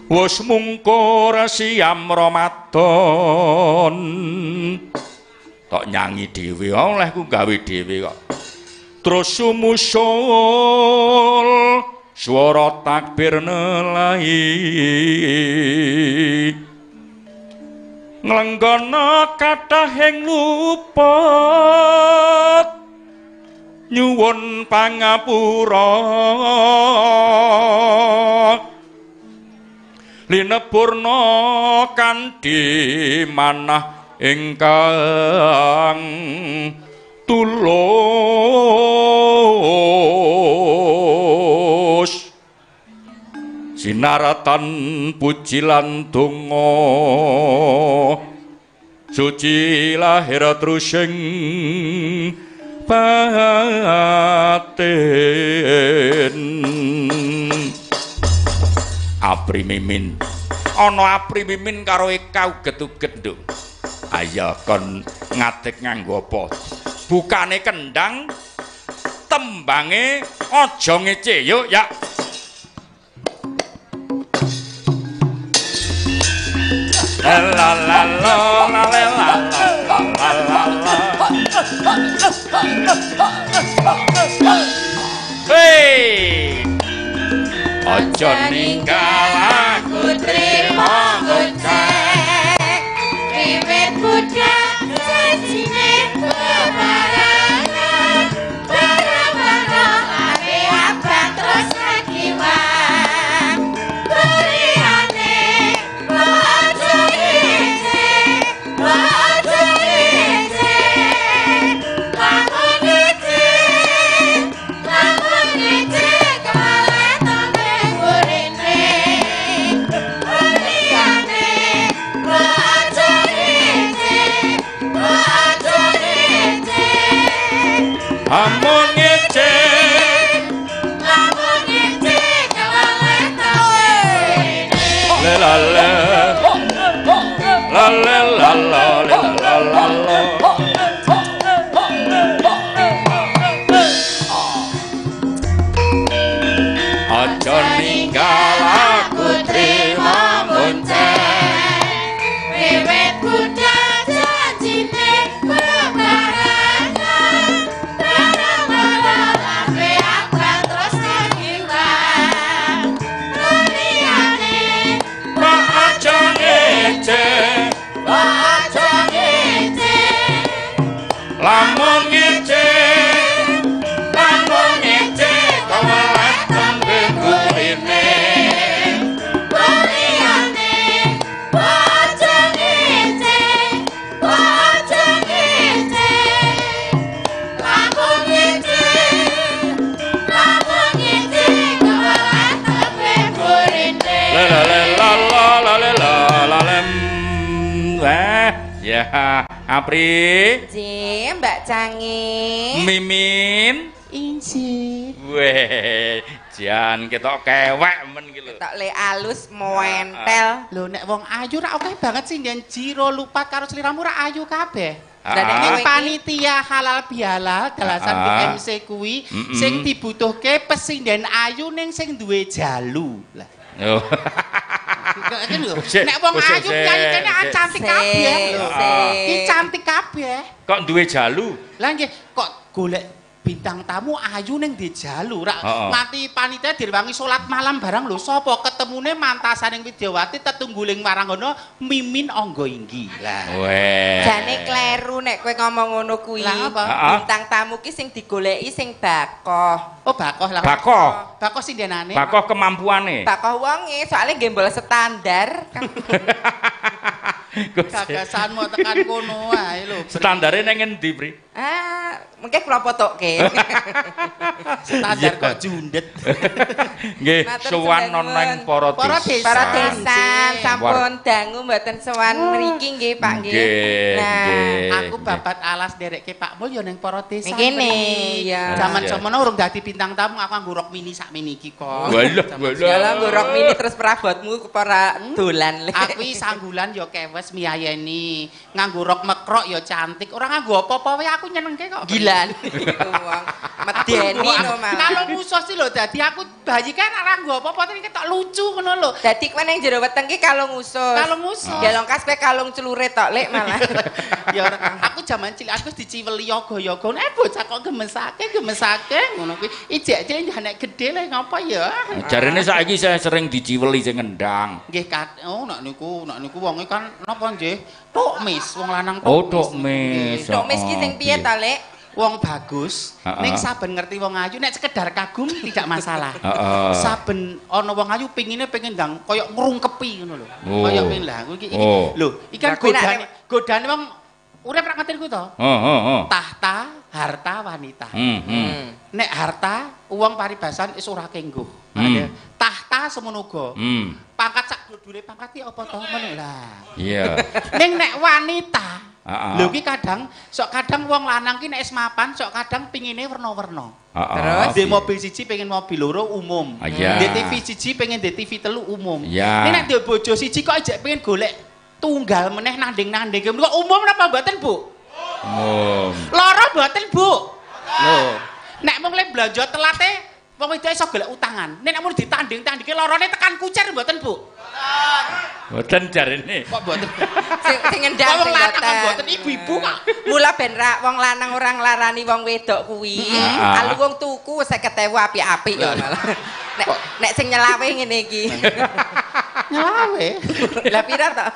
Wis mungkur siam Ramadan. Tok nyanyi dhewe olehku gawe dhewe kok. Terus sumusul swara takbir nelahi. Nglenggana kathahing luput nyuwun pangapura. Linepurna kanthi manah ingkang tulus. Sinaratan puji lan donga suci lahir trusing batin. Apri Mimin ana Apri Mimin karo Eka uget-uget nduk. Ayo kon ngadeg nganggo apa? Bukane kendang tembange aja ngece yuk ya. La la la la la la la la la. Hei, aja ninggal aku trimo gocek wiwit budhak janjine bebarengan bareng-bareng ame abang terus akiwan liyane aja ngece aja ngece lamun ngece lamun ngece amun ngece lamun ngece kelalen tawe la la la la la la la la la. Aja ninggal aku trimo monceng wiwit budhak janjine bebarengan bareng-bareng ame abang terus kehilang liyane aja ngece aja ngece lamun ngece lamun ngece kawat tembe gurine liyane aja ngece aja ngece lamun ngece lamun ngece kawat tembe gurine la la la la la la la la. Ya, Apri. Nggih, Mbak Cangi. Mimin. Injih. Weh, jan ketok kewek men iki lho. Ketok le alus moentel. Lho nek wong ayu ra akeh banget sing yen jiro lupat karo sliramu ra ayu kabeh. Lah nek panitia halal bihalal dalasan BMC kuwi sing dibutuhke pesinden ayu ning sing duwe jalu. Lah. Oh. Nek wong ayu piyayi kene cantik kabeh lho. Ki cantik kabeh. Kok duwe jalu? Lah nggih, kok golek bintang tamu ayu ning di jalu rak nganti panitia direwangi salat malam barang lho sapa ketemune mantasaning Widyawati tetungguling waranggono Mimin Angga Inggi. Lah weh. Jane kleru nek kowe ngomong ngono kuwi. Bintang tamu ki sing digoleki sing bakoh. Oh bakoh lah. Bakoh. Bakoh sindenane. Bakoh kemampuane. Bakoh wonge soalnya gembol standar. Gagasanmu tekan kono wae lho. Standare nang ngendi, Pri? Ah, mungkin kula potokke. Standar kok jundet. Nggih, sowan ana ing para desa. Para desa sampun dangu mboten sowan mriki nggih, Pak nggih. Nah, aku babat alas nderekke Pak Mul ya ning para desa. Kene ya. Jaman semono urung dadi bintang tamu aku nganggo rok mini sakmene iki kok. Walah, walah. Nganggo rok mini terus prabotmu ora dolan. Aku iki sanggulan ya kewes miyayeni, nganggo rok mekrok ya cantik, ora nganggo apa-apa wae aku aku nyenengke kok. Gila. Wong medeni no malah. Kalung usus sih lho dadi aku bayi kan ora nggo apa-apa tapi ketok lucu ngono lho. Dadi kowe ning jero weteng ki kalung usus. Kalung usus. Gelongkas kowe kalung celure tok lek malah. Ya ora, aku jaman cilik aku wis diciweli yoga-yoga. Bocah kok gemesake ngono kuwi. Ijek cilik nek gedhe lho ngapa ya? Jarene saiki saya sering diciweli sing ngendang. Nggih, oh nek niku wonge kan napa nggih? Tok mis, wong lanang tok. Oh, tok mis. Tok mis ki sing piye ta, Lek? Wong bagus, ning saben ngerti wong ayu nek sekedar kagum tidak masalah. Saben ana wong ayu pingine pengen ndang koyo ngrungkepi ngono lho. Koyo pengin lah aku iki lho, iki kan godane wong urip ra ngerti ku to. Tahta, harta wanita. Nek harta wong paribasan wis ora kenggo. Tahta semono uga. Pangkat sak dudure pangkat ki apa to ngono lah. Iya. Ning nek wanita lho ki kadang sok kadang wong lanang ki nek wis mapan sok kadang pingine werna-werna. Terus ndek mobil siji pengen mobil loro umum. Ndek TV siji pengen ndek TV telu umum. Ning nek ndek bojo siji kok ijek pengen golek tunggal meneh nanding-nanding kok umum napa mboten, Bu? Umum. Loro mboten, Bu? Lho. Nek mung le blanja telate wong wedok iso golek utangan. Nek mung ditanding-tandingke lorone tekan kucer mboten, Bu? Mboten jarene. Kok mboten? Sing ngendang wong lanang mboten ibu-ibu kok. Mula ben ra wong lanang ora nglarani wong wedok kuwi. Alu wong tuku 50.000 apik-apik ya malah. Nek sing nyelawe ngene iki. Nyelawe? Lah pira to?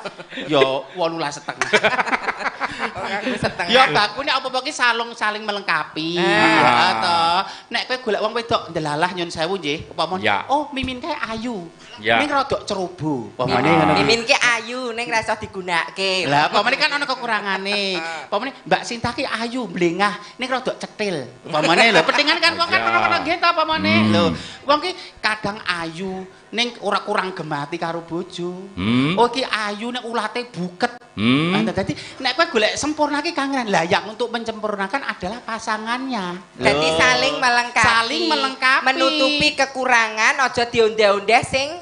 Ya 18,5. Ya bakune apa-apa ki saling melengkapi. Ya to. Nek kowe golek wong wedok ndelalah nyun sewu nggih, upama oh Mimin kae ayu. Ning rodok ceroboh. Upamane ngono. Mimin ki ayu ning ra iso digunakake. Lah upamane kan ana kekurangane. Upamane Mbak Sinta ki ayu mlengah ning rodok cetil. Upamane lho, petingan kan wong kan kono-kono nggih to upamane. Lho, wong ki kadang ayu ning ora kurang gemati karo bojo. Oh ki ayu nek ulate buket. Nah, dadi nek kowe golek sempurna ki kangen. Lah yang untuk menyempurnakan adalah pasangannya. Dadi saling melengkapi. Saling melengkapi. Menutupi kekurangan aja diundah-undah sing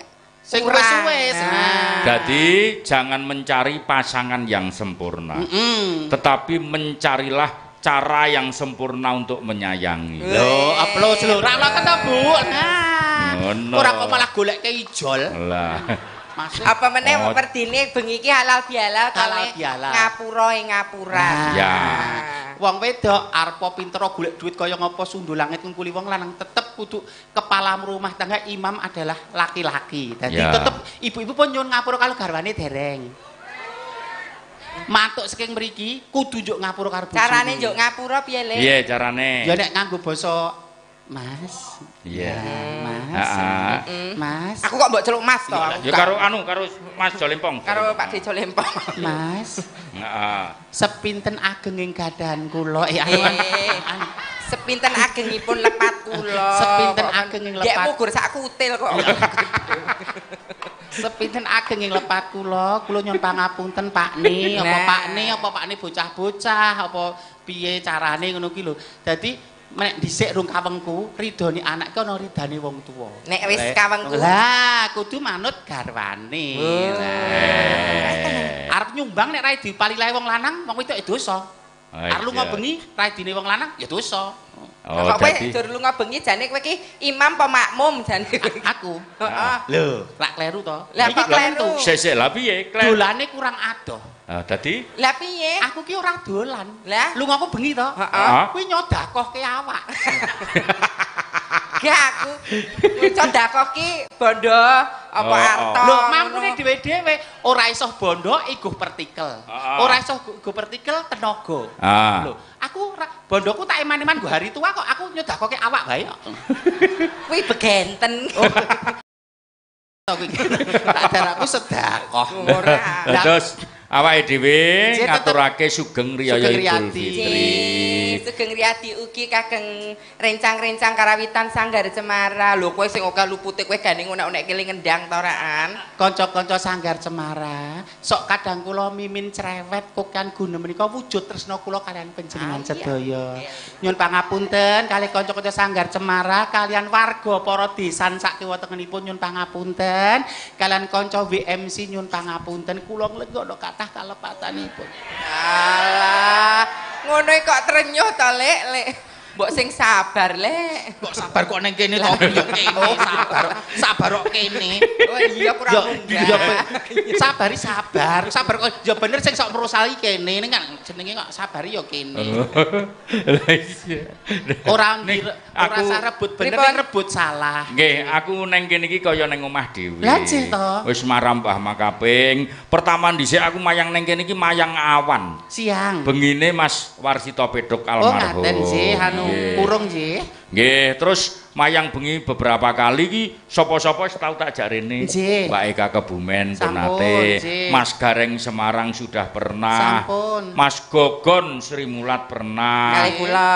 wis-wis. Nah. Jadi jangan mencari pasangan yang sempurna. Tetapi mencarilah cara yang sempurna untuk menyayangi. Lho, aplaus lho. Ra ngoten ta, Bu? Nah. Ora kok malah golekke ijol. Lah. Apa meneh perdine bengi iki halal bihalal kali ngapura ing ngapura. Ya. Wong wedok arepa pinter golek duit kaya ngapa sundul langit ngungkuli wong lanang tetep kudu kepala rumah tangga imam adalah laki-laki. Dadi tetep ibu-ibu pun nyuwun ngapura kalau garwane dereng. Mantuk saking mriki kudu njuk ngapura karo bojone. Carane njuk ngapura piye, Le? Piye carane? Ya nek nganggo basa Mas. Iya. Mas. Mas. Aku kok mbok celuk Mas to. Ya karo anu karo Mas Jolempong. Karo Pak De Jolempong. Mas. Heeh. Sepinten agenging gadahan kula. Sepinten agengipun lepat kula. Sepinten agenging lepat. Gekmu gur sak kutil kok. Sepinten agenging lepat kula, kula nyuwun pangapunten Pakne, apa Pakne, apa Pakne bocah-bocah, apa piye carane ngono ki lho. Dadi nek dhisik rung kawengku, ridone anak ki ana ridane wong tuwa. Nek wis kawengku. Lah, kudu manut garwane. Lah. Arep nyumbang nek ra dipalilahe wong lanang, wong wedok ya dosa. Arep lunga bengi, raidine wong lanang ya dosa. Oh, kok kowe dur lunga bengi jane kowe iki imam apa makmum jane aku. Heeh. Lho, lak kleru to. Lah kok kleru. Sik-sik lah piye? Dolane kurang adoh. Ah, dadi? Lah piye? Aku ki ora dolan. Lah lungaku bengi to. Heeh. Kuwi nyodakohke awak. Gak aku. Nyodakoh ki bondo apa arta. Lho, mampune dhewe-dhewe ora iso bondo iguh partikel. Ora iso iguh partikel tenaga. Lho, aku bondoku tak eman-eman nggo hari tua kok aku nyodakohke awak wae kok. Kuwi begenten. Tak daraku sedekah. Ora. Terus awake dhewe ngaturake sugeng riyaya Idul Fitri. Sugeng riyadi ugi kageng rencang-rencang karawitan Sanggar Cemara. Lho kowe sing akeh lupute kowe gane ngonek-onek keling ngendang ta oraan. Kanca-kanca Sanggar Cemara, sok kadang kula mimin cerewet kokan guna menika wujud tresna kula kalian panjenengan sedaya. Nyuwun pangapunten kalih kanca-kanca Sanggar Cemara, kalian warga para desan sak kiwa tengenipun nyuwun pangapunten, kalian kanca WMC nyuwun pangapunten kula nglenggana kathah kalepatanipun. Alah, Ngono kok trenyuh to, Lek, Lek. Mbok sing sabar, Lek. Kok sabar kok ning kene to? Yo kene sabar. Sabar kok kene. Oh iya kurang munggah. Sabari sabar. Sabar kok ya bener sing sok merosali kene ning kan jenenge kok sabari ya kene. Lah iya. Ora ora usah rebut bener ning rebut salah. Nggih, aku ning kene iki kaya ning omah dhewe. Lah cih to. Wis marambah makaping. Pertama dhisik aku mayang ning kene iki mayang awan. Siang. Bengine Mas Warsito Pedhok almarhum. Oh ngaten sih anu kurung nggih. Nggih, terus mayang bengi beberapa kali iki sapa-sapa wis tau tak jak rene. Mbak Eka Kebumen pun nate, Mas Gareng Semarang sudah pernah. Sampun. Mas Gogon Sri Mulat pernah. Kali kula.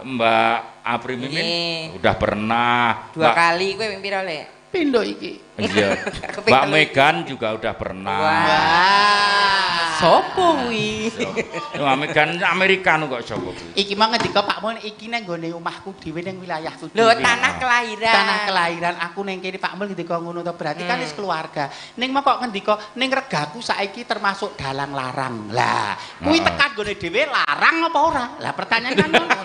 Mbak Apri Mimin udah pernah. Dua kali kowe ping pira, Lek? Pindho iki. Iya. Mbak Megan juga udah pernah. Wah. Sopo kuwi? Mbak Megan Amerika kok sapa kuwi? Iki mau ngendika Pak Mul iki nang nggone omahku dhewe ning wilayahku dhewe. Lho tanah kelahiran. Tanah kelahiran aku ning kene Pak Mul ngendika ngono to berarti kan wis keluarga. Ning mau kok ngendika ning regaku saiki termasuk dalang larang. Lah, kuwi tekan nggone dhewe larang apa ora? Lah pertanyaan kan ngono.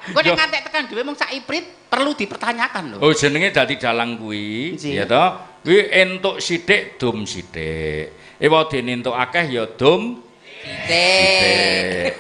Engko nek ngantek tekan dhewe mung sak iprit perlu dipertanyakan lho. Oh jenenge dadi dalang kuwi, ya toh? Kuwi entuk sithik dum sithik. Ewadene entuk akeh ya dum sithik.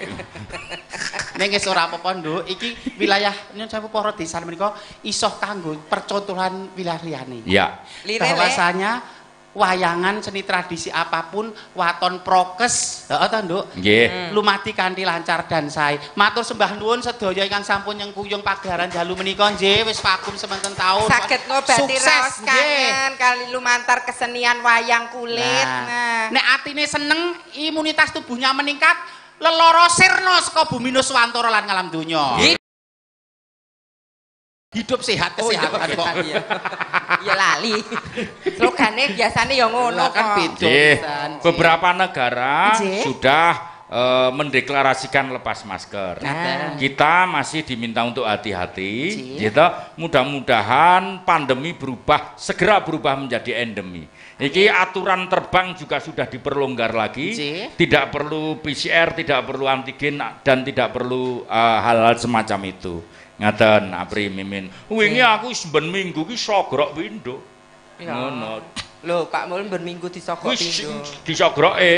Ning wis ora apa-apa, Nduk. Iki wilayah nyun sewu para desa menika iso kanggo percontohan wilayah liyane. Iya. Bahwasanya wayangan seni tradisi apapun waton prokes, heeh ta, Nduk? Nggih. Lumati kanthi lancar dan sae. Matur sembah nuwun sedaya ingkang sampun nyengkuyung pagelaran dalu menika nggih wis vakum semanten taun. Saged ngobati raos kangen kali lumantar kesenian wayang kulit. Nah, nek atine seneng, imunitas tubuhnya meningkat, leloro sirna saka bumi Nuswantara lan ngalam donya. Hidup sehat kesehatan kok. Ya lali. Slogane biasane ya ngono kan beda. Beberapa negara sudah mendeklarasikan lepas masker. Nah. Kita masih diminta untuk hati-hati, gitu. Mudah-mudahan pandemi berubah, segera berubah menjadi endemi. Iki aturan terbang juga sudah diperlonggar lagi. Tidak perlu PCR, tidak perlu antigen dan tidak perlu hal-hal semacam itu. Ngaten Apri Mimin. Wingi aku ben minggu ki sogrok pindho. Ngono. Lho, Pak Mul ben minggu disogrok pindho. Disogroke.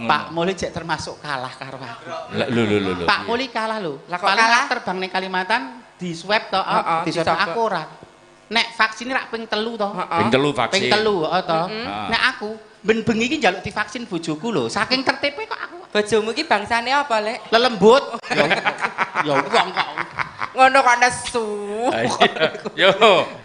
Pak Mul jek termasuk kalah karo aku. Lho lho lho. Pak Mul kalah lho. Paling kalah terbang ning Kalimantan di swab to, di swab aku ora. Nek vaksin rak ping 3 to. Ping 3 vaksin. Ping 3 heeh to. Nek aku ben bengi iki njaluk divaksin bojoku lho. Saking tertipe kok aku. Bojomu iki bangsane apa, Lek? Lelembut. Ya wong kok. Ngono kok nesu. Yo,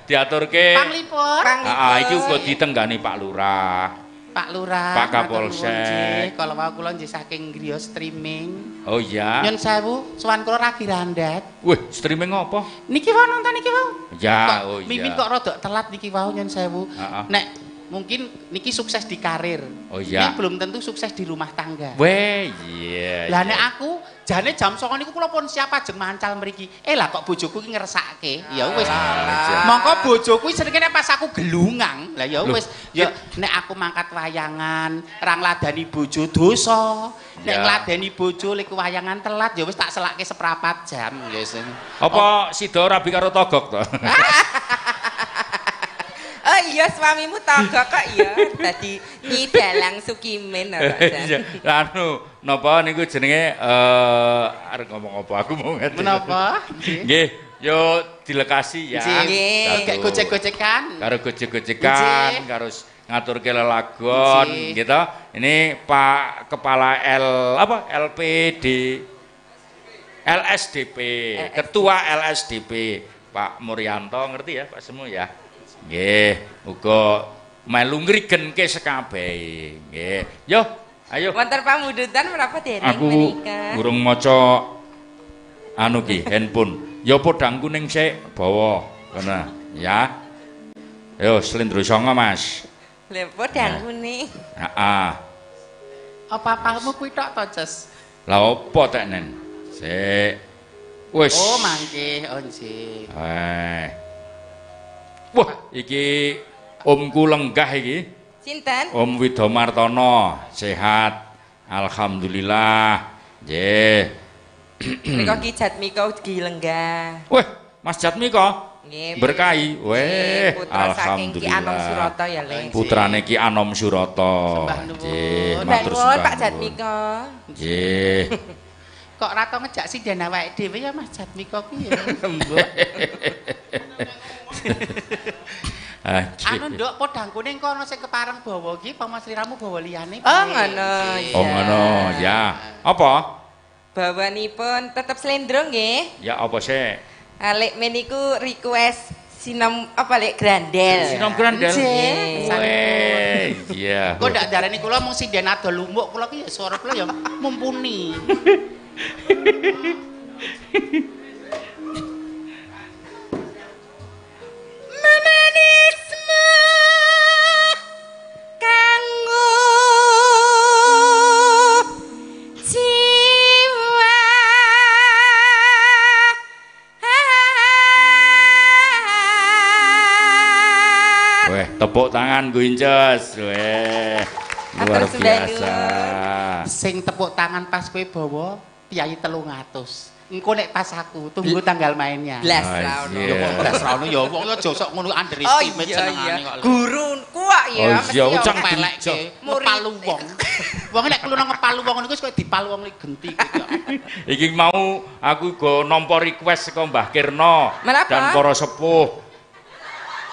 diaturke. Panglipur. Heeh, iki uga ditenggani Pak Lurah. Pak Lurah, Pak Kapolsek. Kalau wau kula nggih saking griya streaming. Oh iya. Nyun sewu, sowan kula ragi randat. Wih, streaming apa? Niki wau nonton niki wau. Ya, oh iya. Mimin kok rodok telat niki wau nyun sewu. Nek mungkin niki sukses di karir. Oh iya. Ini belum tentu sukses di rumah tangga. Weh, iya. Lah nek aku jane jam 09.00 niku kula pun siap ajeng mancal mriki. Lah kok bojoku iki ngersake. Ya wis. Mongko bojoku senenge nek pas aku gelungang. Lah ya wis. Ya nek aku mangkat wayangan, ra ngladeni bojo dosa. Nek ngladeni bojo lek wayangan telat ya wis tak selake 1/4 jam ya wis. Apa sida rabi karo togok to? Oh iya suamimu togok kok iya. Dadi Nyi Dalang Sukimin ora. Iya. Anu napa niku jenenge arep ngomong apa aku mau ngerti. Menapa? Nggih, yo dilekasi ya. Nggih. Kayak gojek-gojekan. Karo gojek-gojekan, karo ngaturke lelagon gitu. Ini Pak Kepala L apa LPD LSDP, Ketua LSDP Pak Muryanto ngerti ya Pak semua ya. Nggih, uga melu ngrigenke sekabehe. Nggih. Yo, ayo. Wonten pamundutan menapa dereng aku menika? Aku urung maca anu ki handphone. Ya podang kuning sik bawa ngono ya. Yo slendro songo, Mas. Lha podang kuning. Heeh. Apa-apamu kuwi tok to, Ces? Lah opo tek nen? Sik. Wis. Oh, mangke, oh nggih. Eh. Wah, iki omku lenggah iki. Sinten? Om Widomartono, sehat. Alhamdulillah. Nggih. Nika Ki Jatmiko ugi lenggah. Weh, Mas Jatmiko. Nggih. Berkahi. Weh, putra saking Ki Anom alhamdulillah. Surata ya, Le. Putrane Ki Anom Surata. Nggih, matur nuwun Pak Jatmiko. Nggih. Kok ora tau ngejak sinden awake dhewe ya Mas Jatmiko ki ya. Mbok. Anu nduk podang kuning kok ana sing kepareng bawa iki apa Mas Liramu bawa liyane? Oh ngono. Oh ngono ya. Apa? Bawanipun tetep slendro nggih. Ya apa sih? Lek meniku request sinom apa lek grandel. Sinom grandel. Weh, iya. Kok ndak darani kula mung sinden adol lumuk kula ki ya swara kula ya mumpuni. Memanisme kanggo jiwa. Weh, tepuk tangan Guinces. Weh, luar biasa. Sing tepuk tangan pas kowe bawa piyayi 300. Engko nek pas aku tunggu tanggal mainnya. Blas ra ono. Ya kok blas ra ono ya wong ya aja sok ngono underestimate senengane kok. Guruku kok ya mesti oh, iya, pelekke ngepalu wong. Wong nek kluno ngepalu wong niku wis koyo dipalu wong iki genti kowe. Iki mau aku go nampa request saka Mbah Kirno dan para sepuh.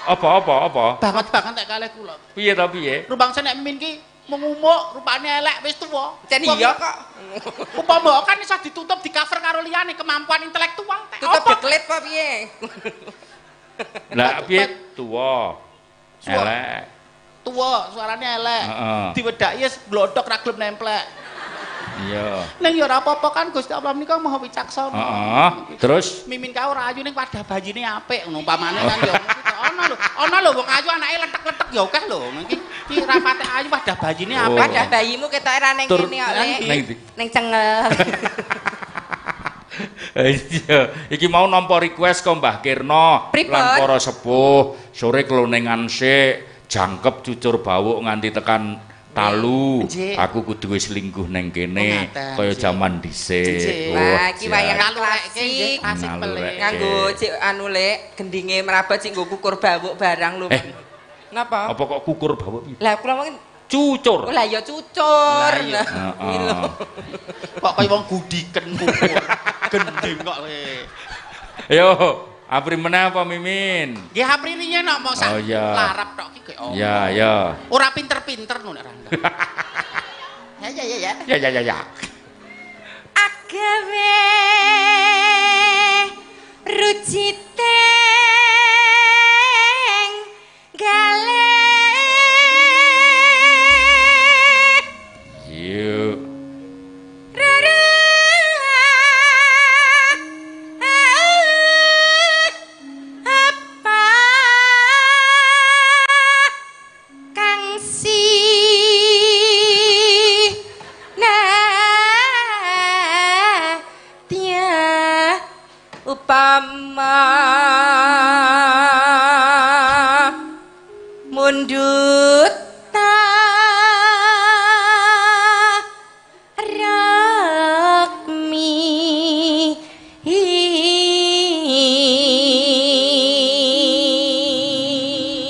Apa? Banget-banget nek kalih kula. Piye ta piye? Rumangsa nek min ki mengumuk rupane elek wis tuwa. Jan iya kok. Upama kan iso ditutup di cover karo liyane kemampuan intelektual. Tutup deklit apa piye? Lah piye tuwa? Elek. Tuwa, suarane elek. Diwedhaki wis blodhok ra gelem nemplek. Iya. Ning ya ora apa-apa kan Gusti Allah menika Maha Wicaksana. Heeh. Terus mimin kae ora ayu ning wadah bayine apik ngono umpamane kan ya ana lho. Ana lho wong ayu anake letek-letek ya akeh lho. Iki iki ra patek ayu wadah bayine apik. Wadah bayimu ketoke ra ning kene kok, Lek. Ning cengel. Iya, iki mau nampa request kok Mbah Kirno lan para sepuh sore klonengan sik, jangkep cucur bawuk nganti tekan talu. Aku kudu wis lingguh neng kene kaya jaman dhisik. Wah, iki wayang klasik. Nganggo cik anu Lek, gendinge merabot cik nggo kukur bawuk barang lho. Napa? Apa kok kukur bawuk piye? Lah kula mungkin cucur. Lah ya cucur. Heeh. Kok kaya wong gudiken kukur. Gending kok kowe. Ayo, apri meneh apa Mimin? Nggih apri riyen kok mok sak larap tok iki kok. Ya, ya. Ora pinter-pinter ngono nek ra. Ya ya ya ya. Ya ya ya ya. Agawe rujiteng gale. Yuk. Upama mundut tarakmi.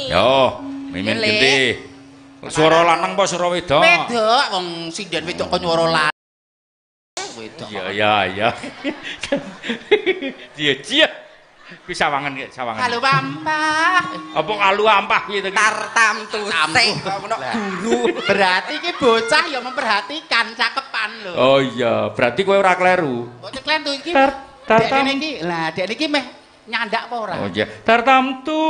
Yo, Mimin genti. Suara lanang apa suara wedok? Wedok, wong sinden wedok kok nyuara lanang. Iya iya iya. Iya iya. Kuwi sawangan ki, sawangan. Halo ampah. Apa kalu ampah piye to iki? Tartam tusik kok ngono guru. Berarti iki bocah ya memperhatikan cakepan lho. Oh iya, berarti kowe ora kleru. Mboten kleru iki. Tartam iki. Lah, dek niki meh nyandak apa ora? Oh iya, tartam tu.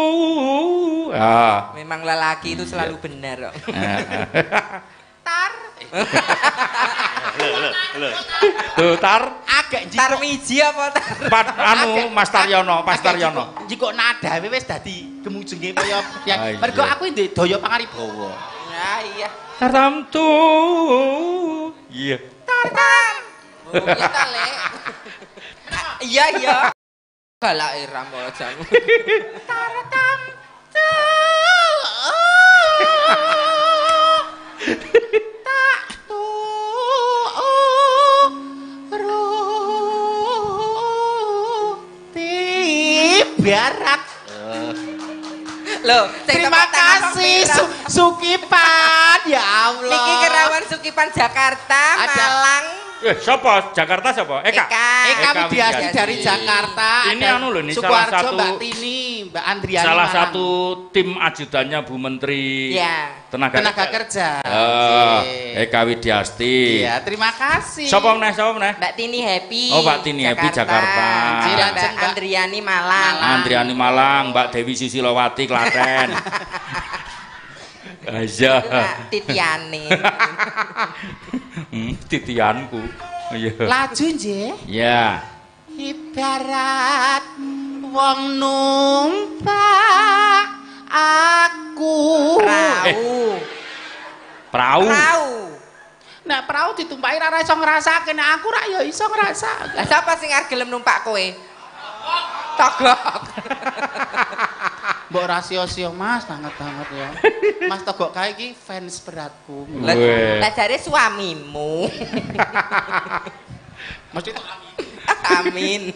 Ah. Memang lelaki itu selalu benar kok. Tar. Lho, tar agak tar miji apa tar? Pat anu Mas Taryono, Mas Taryono. Njikok nadawe wis dadi gemujenge kaya ya. Mergo aku ndek daya pangaribawa. Ya iya. Tartam tu. Iya. Tartam. Oh, iya ta, Lek. Iya iya. Galake rambut jan. Tartam tu. Tak tu. Lho, terima kasih Sukipan ya Allah. Niki kerawan Sukipan Jakarta, Malang. Siapa? Jakarta siapa? Eka. Eka Widiasti dari Jakarta. Ini anu lho, ini salah satu Mbak Tini, Mbak Andriani. Salah satu tim ajudannya Bu Menteri Tenaga Kerja. Eka Widiasti. Iya, terima kasih. Siapa meneh? Siapa meneh? Mbak Tini Happy. Oh, Mbak Tini Happy Jakarta. Mbak Andriani Malang. Andriani Malang, Mbak Dewi Susilowati Klaten. Iya. Titiane. Titianku. Iya. Laju nggih. Iya. Ibarat wong numpak aku. Prau. Prau. Prau. Nek prau ditumpaki ora iso ngrasake, nek aku rak ya iso ngrasake. Lah sapa sing arep gelem numpak kowe? Togok. Mbok ora sia-sia Mas, banget-banget ya. Mas Togok kae iki fans beratku. Lah jare suamimu. Mesti amin.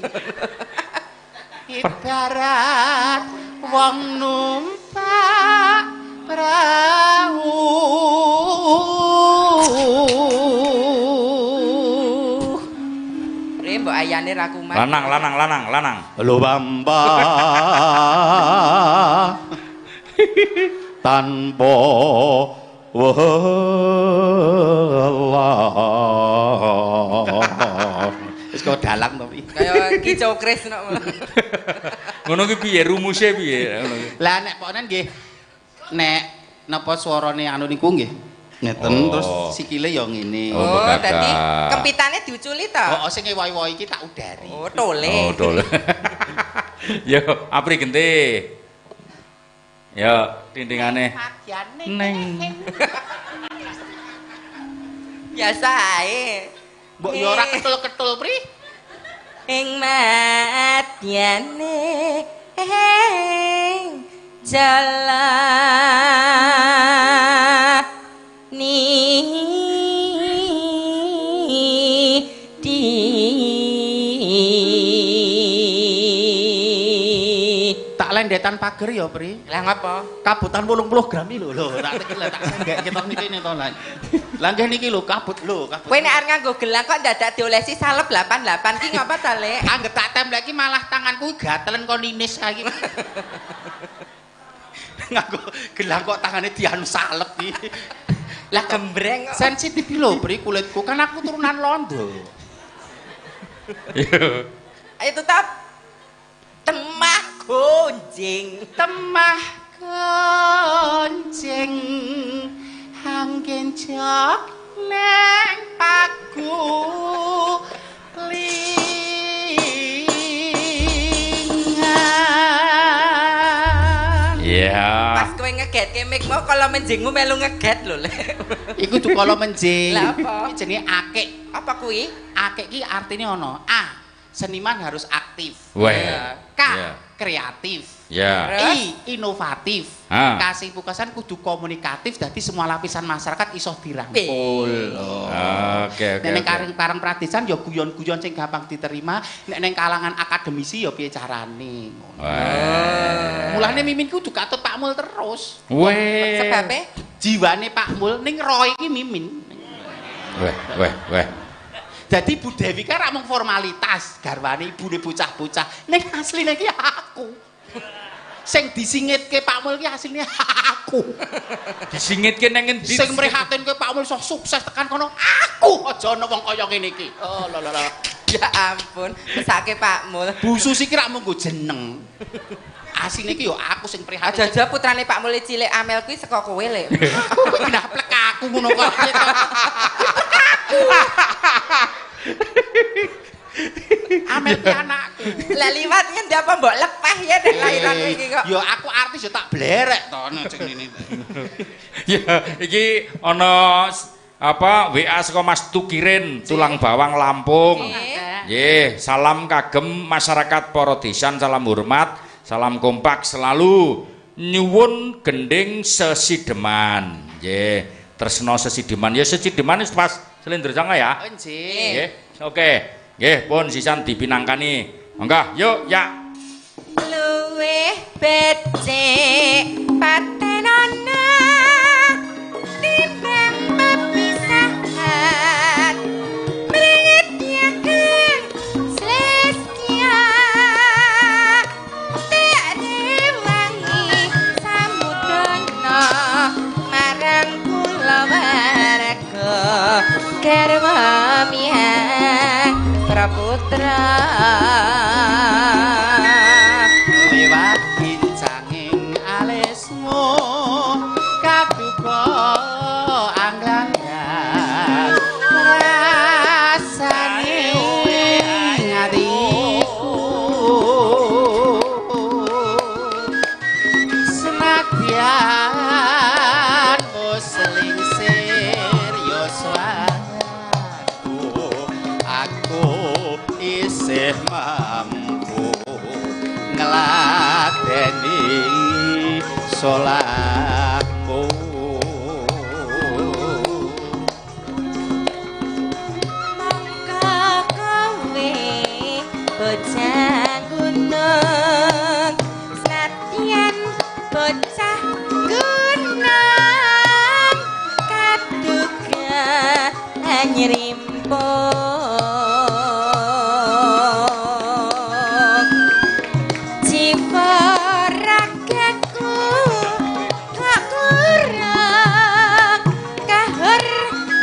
Ibarat wong numpak prau. Re mbok ayane ra kumat. Lanang lanang lanang lanang. Lho bamba tanpa welah. Wis kok dalang to iki. Kaya Ki Cokris nok. Ngono ki piye rumuse piye ngono ki. Lah nek pokne nggih nek napa swarane anu niku nggih. Ngeten terus sikile ya ngene. Oh, dadi kempitane diuculi to? Heeh, sing ewa-ewa iki tak udari. Oh, tole. Oh, tole. Yo, Apri genti. Yo, tintingane. Neng. Biasa ae. Mbok yo ora ketul-ketul, Pri. Ing madyane jalan ni di tak lendetan pager ya, Pri. Lah ngapa? Kabutan 80 gram lho lho. Tak tak senggek ketok niki to lah. Lah nggih niki lho kabut lho, kabut. Kowe nek arep nganggo gelang kok dadak diolesi salep 88 ki ngapa ta, Lek? Angger tak templek iki malah tanganku gatelen kon ninis kae iki. Nganggo gelang kok tangane dianu salep iki. Lah gembreng kok. Sensitif lho, Pri, kulitku. Kan aku turunan londo. Iya. Ayo tetap. Temah gonjing, temah gonjing anggen jok neng pagu lingan. Iya. Pas kowe ngegetke mik mau kala menjingmu melu ngeget lho, Lek. Iku dudu kala menjing. Lah apa? Iki jenenge akik. Apa kuwi? Akik ki artine ana A. Seniman harus aktif. K. Kreatif. I. Inovatif. Kasih pukasan kudu komunikatif. Dadi semua lapisan masyarakat iso dirangkul. Oke. Nek ning karang pradisan ya guyon-guyon sing gampang diterima. Nek ning kalangan akademisi ya piye carane. Mulane Mimin kudu katut Pak Mul terus. Weh. Sebabe jiwane Pak Mul ning roh iki Mimin. Weh. Jadi Bu Dewi kan rak mung formalitas garwane ibune bocah-bocah. Ning asline iki aku. Sing disingitke Pak Mul ki asline aku. Disingitke nang ngendi? Sing mrihatinke Pak Mul iso sukses tekan kono aku. Aja ana wong kaya ngene iki. Oh lho lho. Ya ampun, mesake Pak Mul. Bu Susi ki rak mung nggo jeneng. Asline iki yo aku sing prihatin. Aja-aja putrane Pak Mul cilik Amel kuwi saka kowe, Lek. Aku kuwi genaplek aku ngono kok. Aku. Amel ki anakku. Lah liwat ngendi apa mbok lepeh ya nek lahiran iki kok. Ya aku artis ya tak blerek to sing ngene. Ya iki ana apa WA saka Mas Tukirin Tulang Bawang Lampung. Nggih, salam kagem masyarakat para desan, salam hormat, salam kompak selalu. Nyuwun gending sesideman. Nggih, tresno sesideman. Ya sesideman wis pas Slendro Sanga ya. Nggih. Oke. Nggih, pun sisan dipinangkani. Monggo, yuk ya. Luwih becik Patenana timbang pepisahan mringet yakeng slesya tak rewangi samudana marang kulawarga garwa miyang praputra. Liwat kincanging alismu kaduka anglanggan rasane atiku senadyan wis lingsir yuswaku aku isih mampu ngladeni salahmu. Mongko kowe bocah gunung senadyan bocah gunung kaduga nyrimpung jiwa ragaku kok kurang kahormatan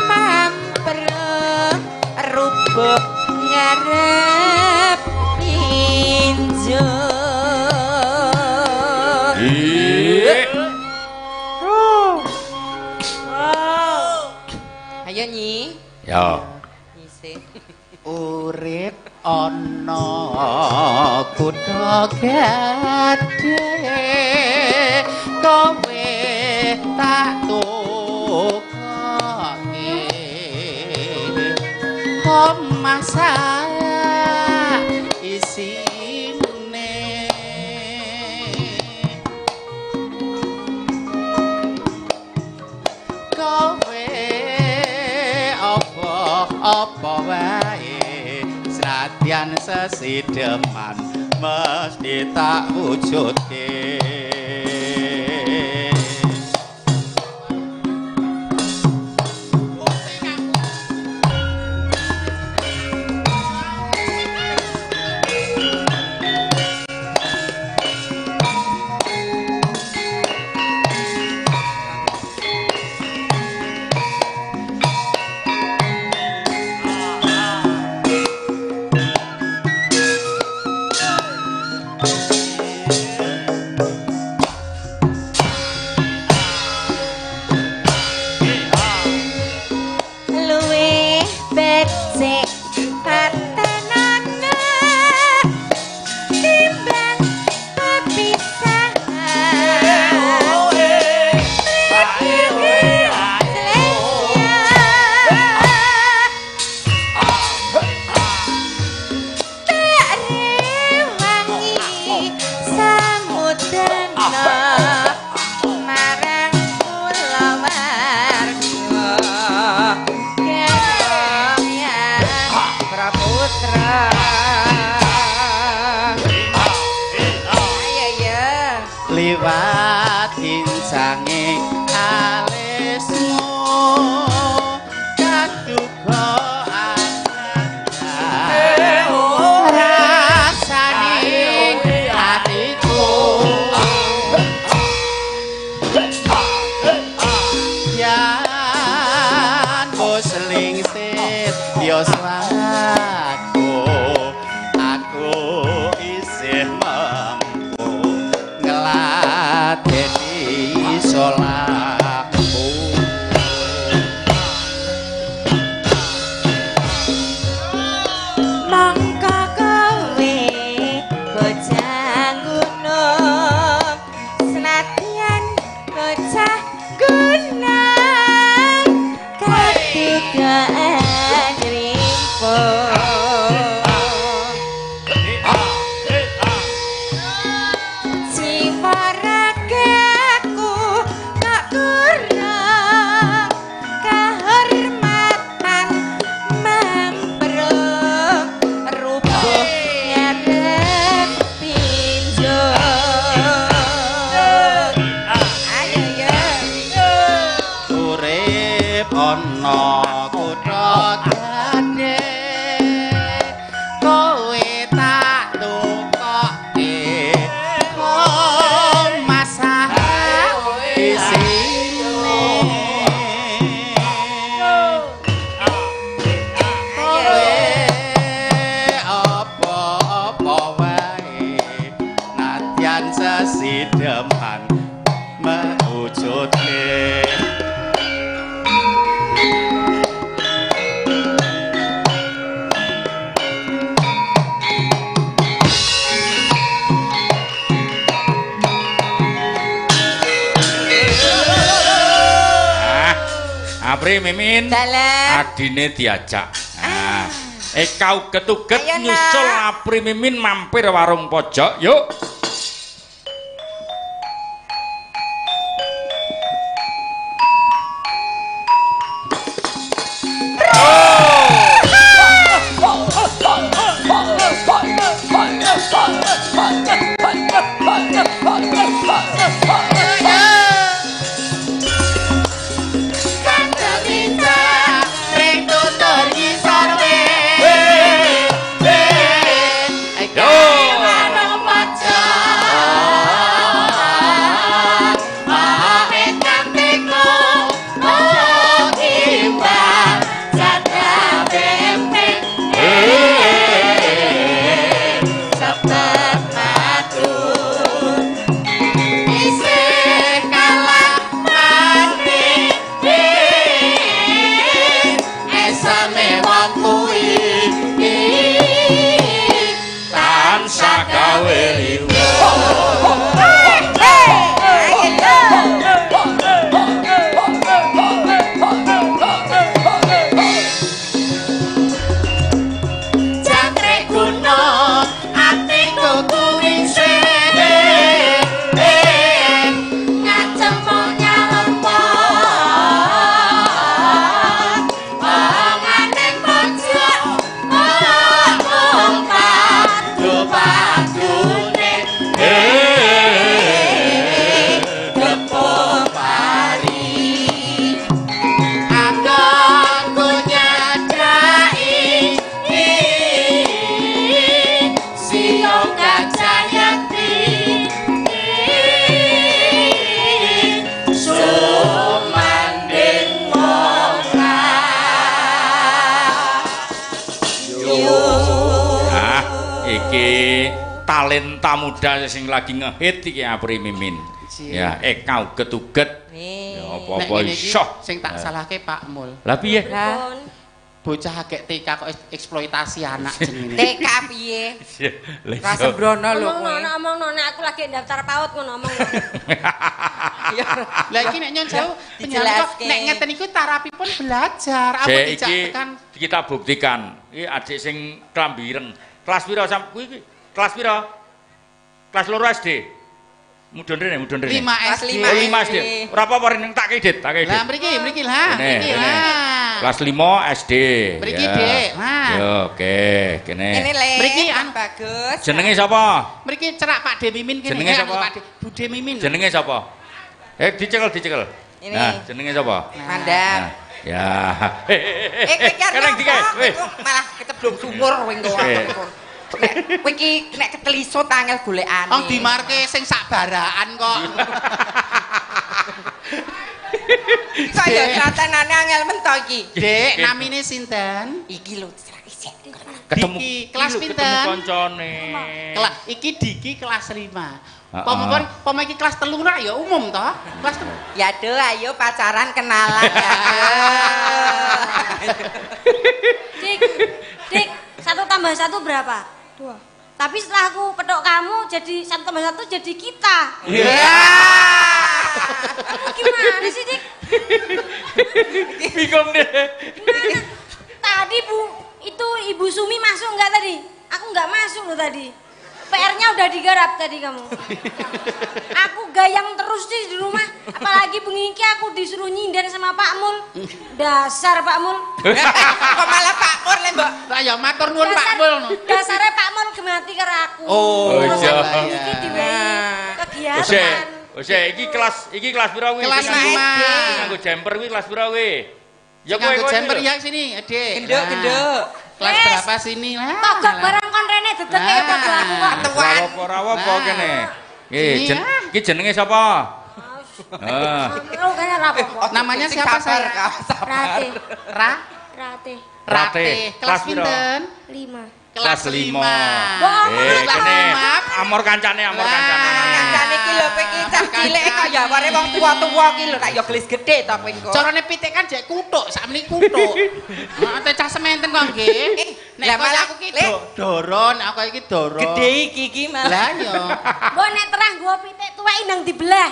mamprung rubuk ngarep pinjung. Ayo Nyi. Ya. Nyisih. Urip ana kutha gedhe kowe tak tukoke omah sak isine kowe apa-apa wae senadyan sesideman mesti tak wujudke. Luwih becik patenana timbang pepisahan. Tak rewangi samudana marang kulawarga garwa miyang praputra. Ayo ya. Liwat kincanging alismu kaduga anglanggan rasane atiku yen wis lingsir yuswaku aku isih mampu ngladeni salahmu. Mongko kowe bocah gunung senadyan bocah gunung kaduga nyrimpung. Jiwa ragaku mewujudke. Apri Mimin, adine diajak. Eka uget-uget nyusul Apri Mimin mampir warung pojok. Yuk. Talenta muda sing lagi ngehit iki Apri Mimin. Ya, Eka uget-uget. Ya apa-apa iso. Sing tak salahke Pak Mul. Lah piye? Bocah agek TK kok eksploitasi anak jenenge. TK piye? Ra sembrono lho kowe. Omong-omong nek aku lagi daftar PAUD ngono omong. Lah iki nek nyon sewu nek ngeten iku tarapipun belajar. Apa dijak tekan kita buktikan. Iki adik sing klambi ireng. Kelas pira sam kuwi iki? Kelas pira? Kelas 2 SD. Mudhun rene, mudhun rene. 5 SD. Oh, 5 SD. Ora apa-apa rene tak kei, tak kei. Lah mriki, mriki lah, mriki lah. Kelas 5 SD. Mriki, Dik. Lah. Yo, oke, kene. Kene le. Mriki anu bagus. Jenenge sapa? Mriki cerak Pak De Mimin kene. Jenenge sapa? Pak De Bude Mimin. Jenenge sapa? Dicekel, dicekel. Nah, jenenge sapa? Mandap. Ya. Kene malah keceblok sumur kowe engko. Kowe iki nek ketelisut angel golekane. Wong dimarke sing sak baraan kok. Kaya tratenane angel mento iki. Dik, namine sinten? Iki lho ketemu Diki, kelas pinten? Ketemu koncone. Iki Diki kelas 5. Pomo iki kelas 3 ora ya umum toh? Kelas 3. Ya do ayo pacaran kenalan ya. Dik, Dik, 1 tambah 1 berapa? 2. Tapi setelah aku petok kamu jadi 1 tambah 1 jadi kita. Iya. Kamu gimana sih, Dik? Bingung deh. Gimana? Tadi Bu, itu Ibu Sumi masuk nggak tadi? Aku nggak masuk loh tadi. PR-nya udah digarap tadi kamu. Aku gayang terus sih di rumah. Apalagi bengi iki aku disuruh nyinden sama Pak Mul. Dasar Pak Mul. Kok malah Pak Mul le, Mbok? Lah ya matur nuwun Pak Mul. Dasare Pak Mul gemati karo aku. Oh, iya. Iki diwehi kegiatan. Wis iki kelas pira kuwi? Kelas 5. Nganggo jumper kuwi kelas pira kuwi? Ya kowe nganggo jumper ya sini, Dik. Genduk, genduk. Kelas berapa sini lah? Togok barang kon rene dedeke padha aku kok. Ora apa-apa, ora apa kene. Iki jenenge sapa? Heeh. Namanya siapa saya? Rate. Ra? Rate. Rate. Kelas pinten? 5. Kelas 5. Kene amor kancane, amor kancane. Kancane iki Iki lho kowe iki cah cilik kok ya ware wong tuwa-tuwa iki lho tak ya gelis gedhe to kowe engko. Carane pitik kan jek kuthuk, sakmene kuthuk. Heeh, cah sementen kok nggih. Nek malah aku ki doro, nek aku iki doro. Gedhe iki iki malah. Lah ya. Mbok nek terang nggo pitik tuwek ndang dibelah.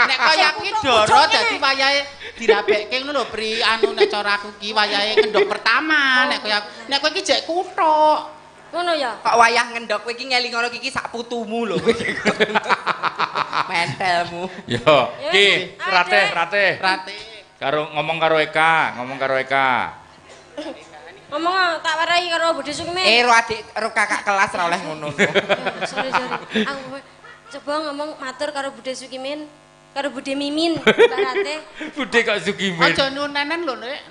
Nek kaya aku ki doro dadi wayahe dirabekke ngono lho Pri, anu nek cara aku ki wayahe ngendhok pertama, nek kaya nek kowe iki jek kuthuk. Ngono ya. Kok wayah ngendhok kowe iki ngeling ngono iki sak putumu lho kowe. Mentelmu. Yo, ki rate. Rate. Karo ngomong karo Eka, ngomong karo Eka. Ngomong tak warai karo Bude Sukmi. Ro adik ro kakak kelas ra oleh ngono. Sorry. Aku coba ngomong matur karo Bude Sukimin, karo Bude Mimin, Mbak Rate. Bude kok Sukimin. Aja nyuwun nenen lho, Nek.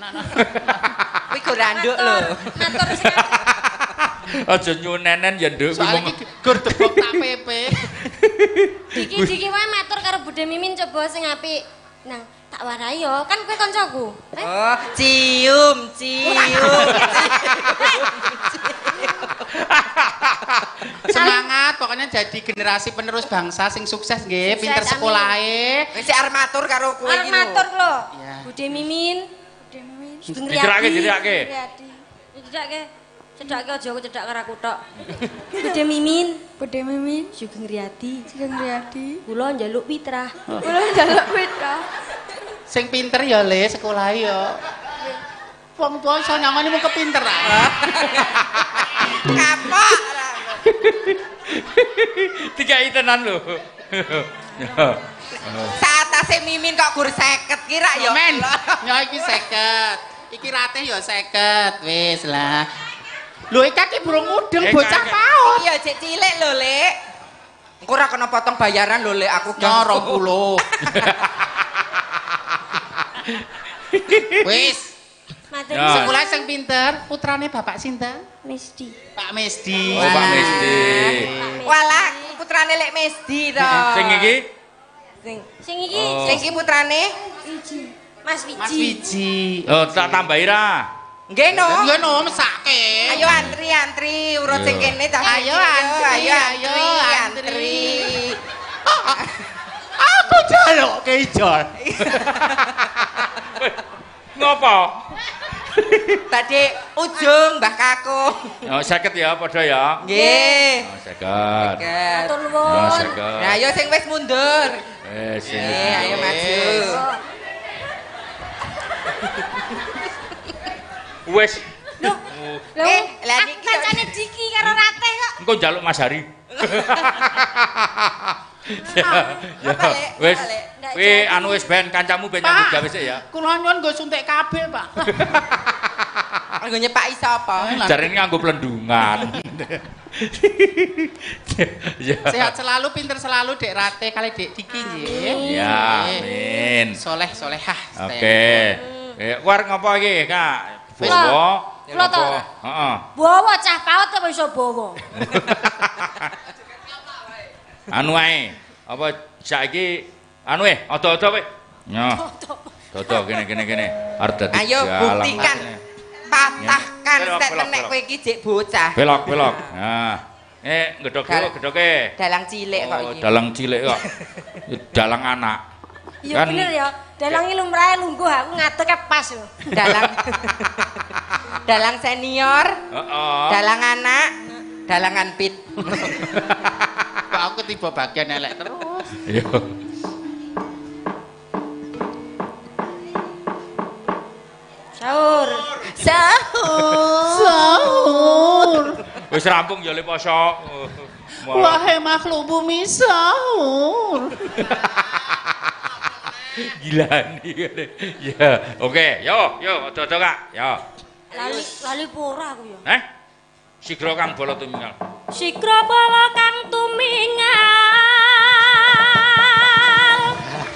Kuwi go randuk lho. Matur sing aja nyuwun nenen ya, Nduk. Soale iki gur debok tak pepe. Diki-diki wae matur karo Bude Mimin coba sing apik. Nang tak warai yo, kan kowe kancaku. Oh, cium. Semangat pokoknya jadi generasi penerus bangsa sing sukses nggih, pinter sekolahe. Wis arep matur karo kowe iki lho. Arep matur lho. Bude Mimin, Bude Mimin. Dicerakake. Dicerakake. Cedhake aja aku cedhak karo aku tok. Bude Mimin, Bude Mimin, Sugeng Riyadi, Sugeng Riyadi. Kula njaluk fitrah. Kula njaluk fitrah. Sing pinter ya Le, sekolah ya. Wong tuwa iso nyangoni mung kepinteran. Kapok. Dikai tenan lho. Saatase Mimin kok gur 50 ki rak ya. Men, ya iki 50. Iki Ratih ya 50. Wis lah. Lho Eka ki burung udeng bocah paut. Iya cek cilik lho, Lek. Engko ora kena potong bayaran lho, Lek, aku gang 20. Wis. Sekolah sing pinter, putrane Bapak sinten? Mesdi. Pak Mesdi. Oh, Pak Mesdi. Walah, putrane Lek Mesdi to. Sing iki? Sing iki, sing iki putrane Wiji. Mas Wiji. Mas Wiji. Oh, tak tambahi ra. Nggih no. Nggih no, mesake. Ayo antri-antri urut sing kene ta. Ayo antri, ayo antri. Aku jaluk keijol. Ngopo? Tadi ujung Mbah Kakung. Oh, 50 ya padha ya. Nggih. Oh, 50. Matur nuwun. Nah, ayo sing wis mundur. Wis. Ayo maju. Wes. Lho, lah niki kancane Diki karo Ratih kok. Engko njaluk Mas Hari. Ya, wis. Kuwi anu wis ben kancamu ben nyambut gawe sik ya. Kula nyuwun nggo suntik kabeh, Pak. Nggo nyepaki sapa? Jarene nganggo plendungan. Sehat selalu, pinter selalu Dek Ratih kali Dek Diki nggih. Ya, amin. Soleh solehah. Oke. Kowe arep ngopo iki, Kak? Bawa. Kula to. Heeh. Bawa cah paut apa iso bawa? Anu ae. Apa saiki anu ado-ado kowe. Nyoh. Dodo kene. Arep dadi ayo buktikan. Patahkan statement nek kowe iki jek bocah. Belok. Nah. Ngedok dulu, gedoke. Dalang cilik kok iki. Dalang cilik kok. Dalang anak. Iya bener ya. Dalange lumrahe lungguh aku ngadeg pas lho. Dalang. Dalang senior. Heeh. Dalang anak, dalangan pit. Kok aku tiba bagian elek terus. Iya. Sahur. Sahur. Wis rampung ya le poso. Wahai makhluk bumi sahur. Gila nih. Ya, oke, yo, odo-odo Kak. Yo. Lali pora aku ya. Eh? Sigra kang bala tumingal. Sigra bala kang tumingal.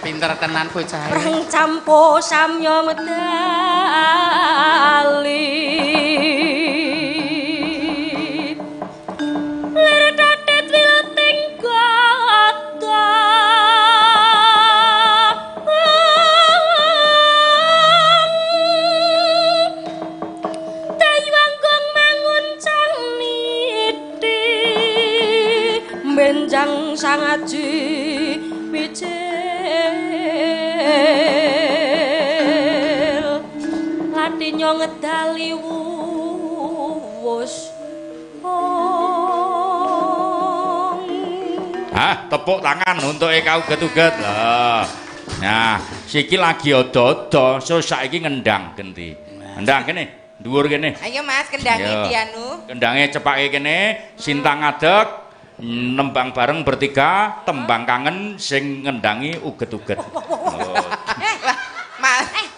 Pinter tenan bocah. Prang campo samya medali. Lir dadet wileting gada. Tayanggung manguncang niti benjang sangaji. donya ngedali wus. Hah, tepuk tangan untuk Eka Uget-uget. Lah. Nah, siki lagi odo-odo, so saiki ngendang genti. Ngendang kene, dhuwur kene. Ayo Mas, kendange dianu. Kendange cepake kene, Sintang ngadeg, nembang bareng bertiga, tembang kangen sing ngendangi uget-uget. Oh.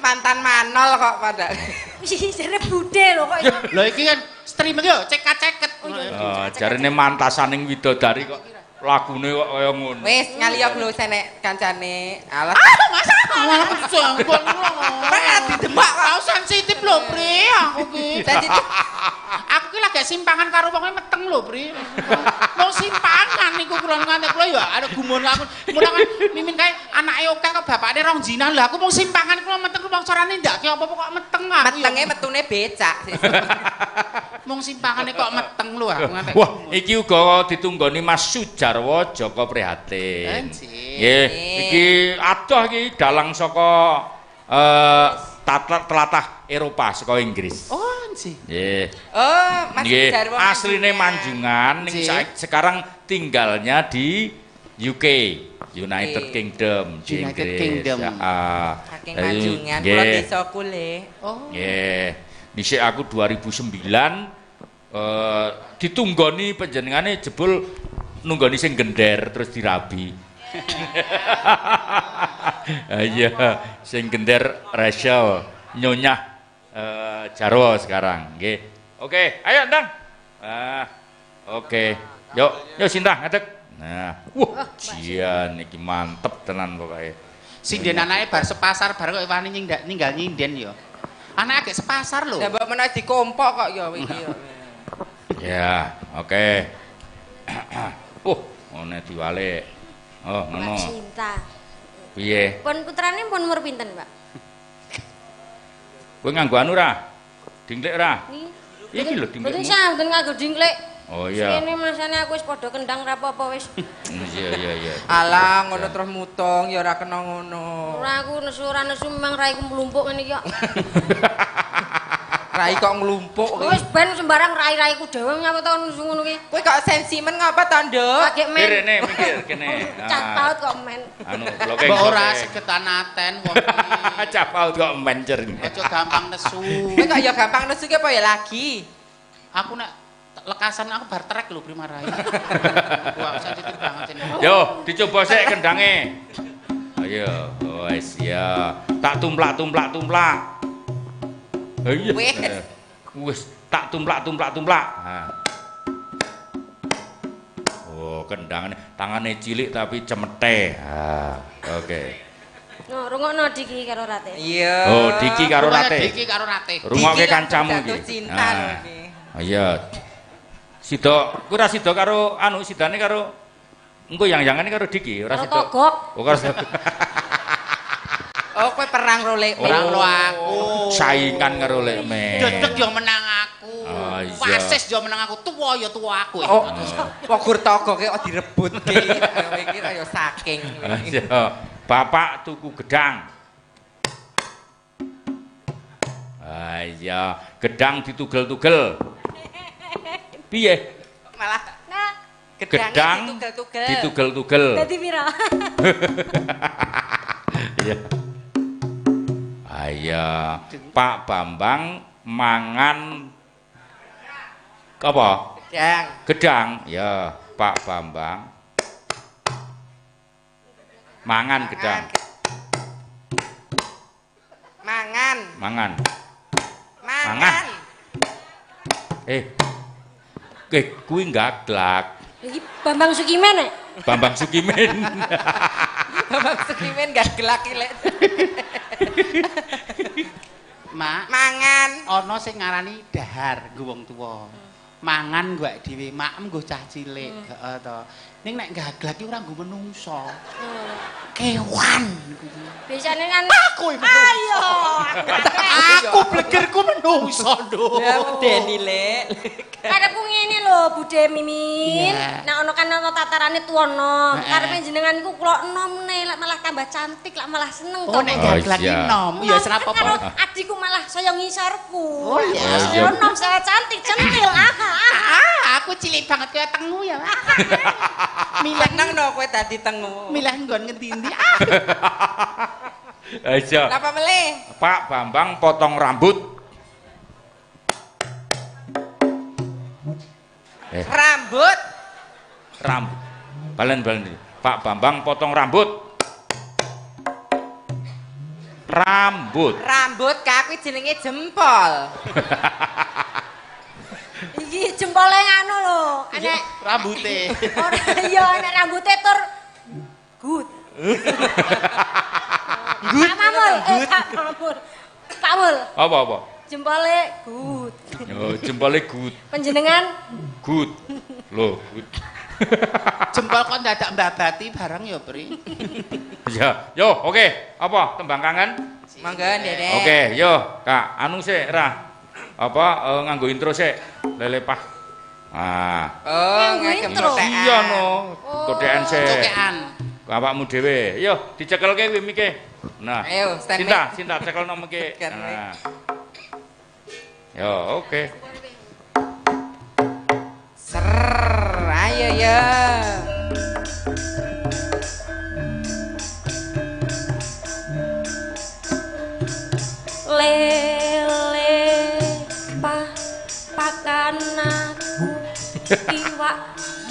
Mantan manol kok pada. Jare bude lho kok. Lho iki kan streaming yo cek-ceket. Oh, jarene mantasaning widodari kok lagune kok kaya ngono. Wis ngaliyok lho senek kancane. Alah. Mas, aku jangkon lho. Ora didemak kok. Aku sensitif lho, Pri, aku ki. Sensitif. Aku ki lagi simpangan karo wonge meteng lho, Pri. Wong simpangan niku kula nganti kula ya ada gumun aku. Mula kan Mimin kae anake akeh kok bapakne rong jinan lho. Aku mung simpangan kula meteng wong sorane ndake apa-apa kok meteng aku. Metenge metune becak. Mung simpangane kok meteng lho aku nganti. Wah, iki uga ditunggoni Mas Sujarwo Joko Prihatin. Nggih, iki adoh iki dalang saka telatah Eropa saka Inggris. Oh, nggih. Nggih. Oh, Mas Sujarwo asline Manjungan ning sekarang tinggalnya di UK, United Kingdom, di United Inggris. Kingdom. Heeh. Saking Manjungan kula desaku le. Oh. Nggih. Dhisik aku 2009 ditunggoni panjenengane jebul nunggoni sing gender terus dirabi. Iya, sing gender Rachel nyonyah Jarwo sekarang nggih. Oke, ayo ndang. Oke. Yuk, yuk Sinta ngadeg. Nah, wah, jian iki mantep tenan pokoke. Sinden anake bar sepasar bar kok wani ninggal nyinden ya. Anake agek sepasar lho. Lah mbok menawa dikompok kok ya iki ya. Ya, oke. Ngene diwalik. Oh, ngono. Cinta. Piye? Pun putrane pun umur pinten, Pak? Kowe nganggo anu ra? Dingklik ra? Iki lho dingklikmu. Mboten sah, mboten nganggo dingklik. Oh iya. Sene masane aku wis padha kendang ra apa-apa wis. Iya iya iya. Alah ngono terus mutung ya ora kena ngono. Ora aku nesu ora nesu memang raiku mlumpuk ngene iki kok. Rai kok nglumpuk. Wis ben sembarang rai-raiku dhewe ngapa to nesu ngono ki. Kowe kok sensimen ngapa to, Nduk? Lagi men. Kene mikir kene. Cah paut kok men. Anu bloke. Mbok ora segetan aten wong iki. Cah paut kok men jer. Aja gampang nesu. Kowe kok ya gampang nesu ki apa ya lagi? Aku nek lekasan aku bar trek lho Primarai. Wah, sensitif banget ini. Yo, dicoba sik kendange. Ayo, wis ya. Tak tumplak-tumplak-tumplak. Iya. Wis, tak tumplak-tumplak-tumplak. Nah. Oh, kendangane tangane cilik tapi cemete. Ha, oke. No, rungokno Diki karo Rate. Iya. Oh, Diki karo Rate. Diki karo Rate. Rungokke kancamu iki. Iya. Sida, kuwi ora sida karo anu sidane karo engko yang-yangane karo Diki, ora sida. Togok. Oh, karo sida. Oh, kowe perang ro Lek. Perang ro aku. Saingan karo Lek Men. Dedeg yo menang aku. Wasis yo menang aku, tuwa yo tuwa aku. Oh, kok gur togoke kok direbutke. Kowe iki ya saking. Iya. Bapak tuku gedang. Ah iya, gedang ditugel-tugel. Piye? Malah nah, gedang ditugel-tugel. Ditugel-tugel. Dadi pira? Iya. Ayo, Pak Bambang mangan apa? Gedang. Gedang, ya, Pak Bambang. Mangan gedang. Mangan. Mangan. Mangan. Kuwi gaglak. Iki Bambang Sukimen nek? Bambang Sukimen. Bambang Sukimen gaglak iki lek. Mak, mangan. Ana sing ngarani dahar nggo wong tuwa. Mangan nggo awake dhewe, maem nggo cah cilik, heeh to. Ning nek gaglak iki ora nggo menungso. Kewan kuwi. Biasane kan aku iki ayo. Aku blegerku menungso, Nduk. Ya medeni, Lek. Karepku ngene ngene lho Bude Mimin. Nek ana kan ana tatarane tuwa nom. Karepe jenengan iku kula enomne lek malah tambah cantik, lek malah seneng to. Oh nek dagelan ki nom ya ora apa-apa. Adikku malah saya ngisorku. Oh iya. Nom saya cantik centil. Aku cilik banget kaya tengu ya. Milih nang no kowe dadi tengu. Milih nggon ngendi-endi. Aja. Napa melih? Pak Bambang potong rambut. Rambut. Rambut. Balen-balen. Pak Bambang potong rambut. Rambut. Rambut kak kuwi jenenge jempol. Iki jempole ngono lho, enek rambute. Ora iya enek rambute tur good. Pak Mamul, Pak Mamul. Pak Mul. Apa-apa? Jempole good. Oh, jempole good. Panjenengan good. Lho, good. Jempol kok ndadak mbabati barang ya, Pri. Ya, yo oke. Apa tembang kangen? Monggo, Dedek. Oke, yo, Kak, anu sik, Rah. Apa nganggo intro sik, lele pah. Ah. Oh, nganggo intro. Iya no, kodean sik. Cokean. Awakmu dhewe. Yo, dicekelke kuwi mike. Nah. Ayo, stand Sinta, Sinta cekelno mike. Nah. Yo, oke. Ser, ayo ya. Lele pa pakan aku iwak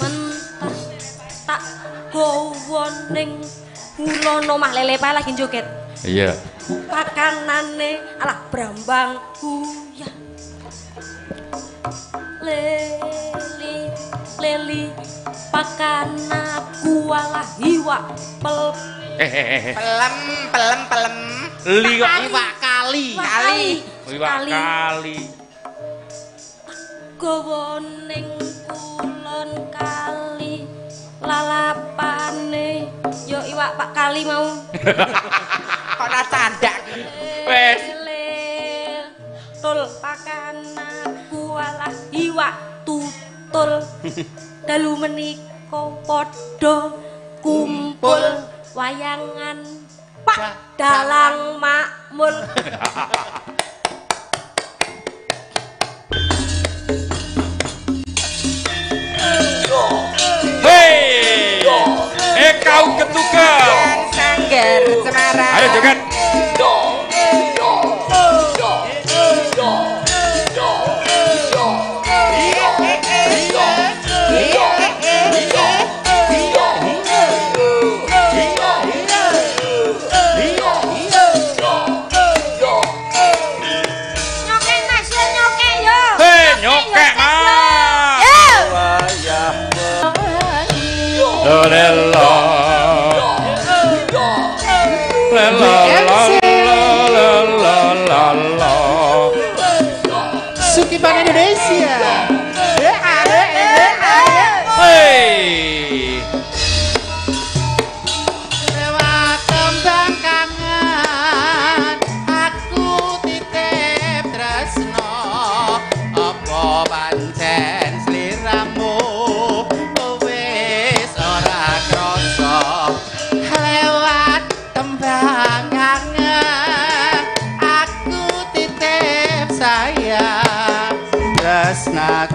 mentah tak gowo ning kulon omah lele pa lagi joget. Iya. Pakanane alah brambang uyah. Leli leli pakan aku alah iwak pel pelem pelem pelem. Li kok iwak kali. Kali. Iwak kali. Gawa ning kulon kali lalapane yo iwak pak kali mau. Kok ora candak. Wes. Tul pakan aku alah iwak tutul. Dalu menika padha kumpul wayangan Pak Dalang Makmul. Hei, kau ketukan. Sanggar Semarang. Ayo joget. Sukipan Indonesia. Hey. Lewat tembang kangen aku titip tresno apa pancen sliramu wis ora krasa lewat tembang kangen aku titip sayang tresnaku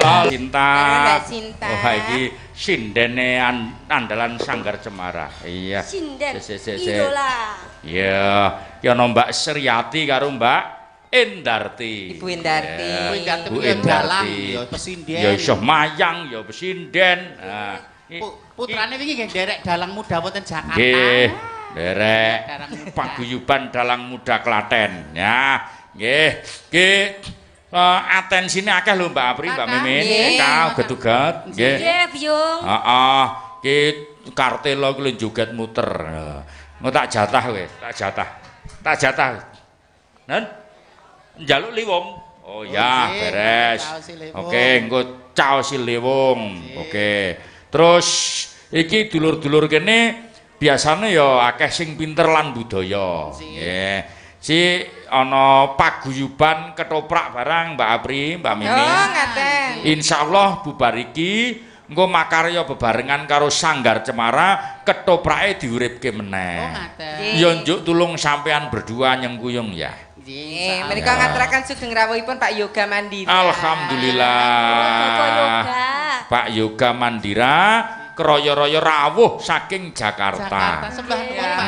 la Cinta. Mbak Sinta. Oh iki sindene andalan Sanggar Cemara. Iya. Sinden. Idola. Iya, ki ana Mbak Sriati karo Mbak Endarti. Ibu Endarti. Bu Endarti. Ya pesinden. Ya iso mayang ya pesinden. Nah, putrane wingi nggih nderek dalang muda wonten Jakarta. Nggih, nderek paguyuban dalang muda Klaten. Ya, nggih. Nggih. Atensine akeh lho Mbak Apri, Mbak Mimin. Eka uget-uget. Nggih. Nggih, Biyung. Heeh. Ki kartelo ki lho joget muter. Engko tak jatah kowe, tak jatah. Tak jatah. Nen? Njaluk liwung. Oh ya, beres. Oke, engko caosi liwung. Oke. Terus iki dulur-dulur kene biasane ya akeh sing pinter lan budaya. Nggih. Si ana paguyuban ketoprak barang Mbak Apri, Mbak Mimin. Oh, ngaten. Insyaallah bubar iki engko makarya bebarengan karo Sanggar Cemara ketoprake diuripke meneh. Oh, ngaten. Ya njuk tulung sampean berdua nyengkuyung ya. Nggih, menika ngaturaken sugeng rawuhipun Pak Yoga Mandira. Alhamdulillah. Pak Yoga Mandira kroyo-royo rawuh saking Jakarta.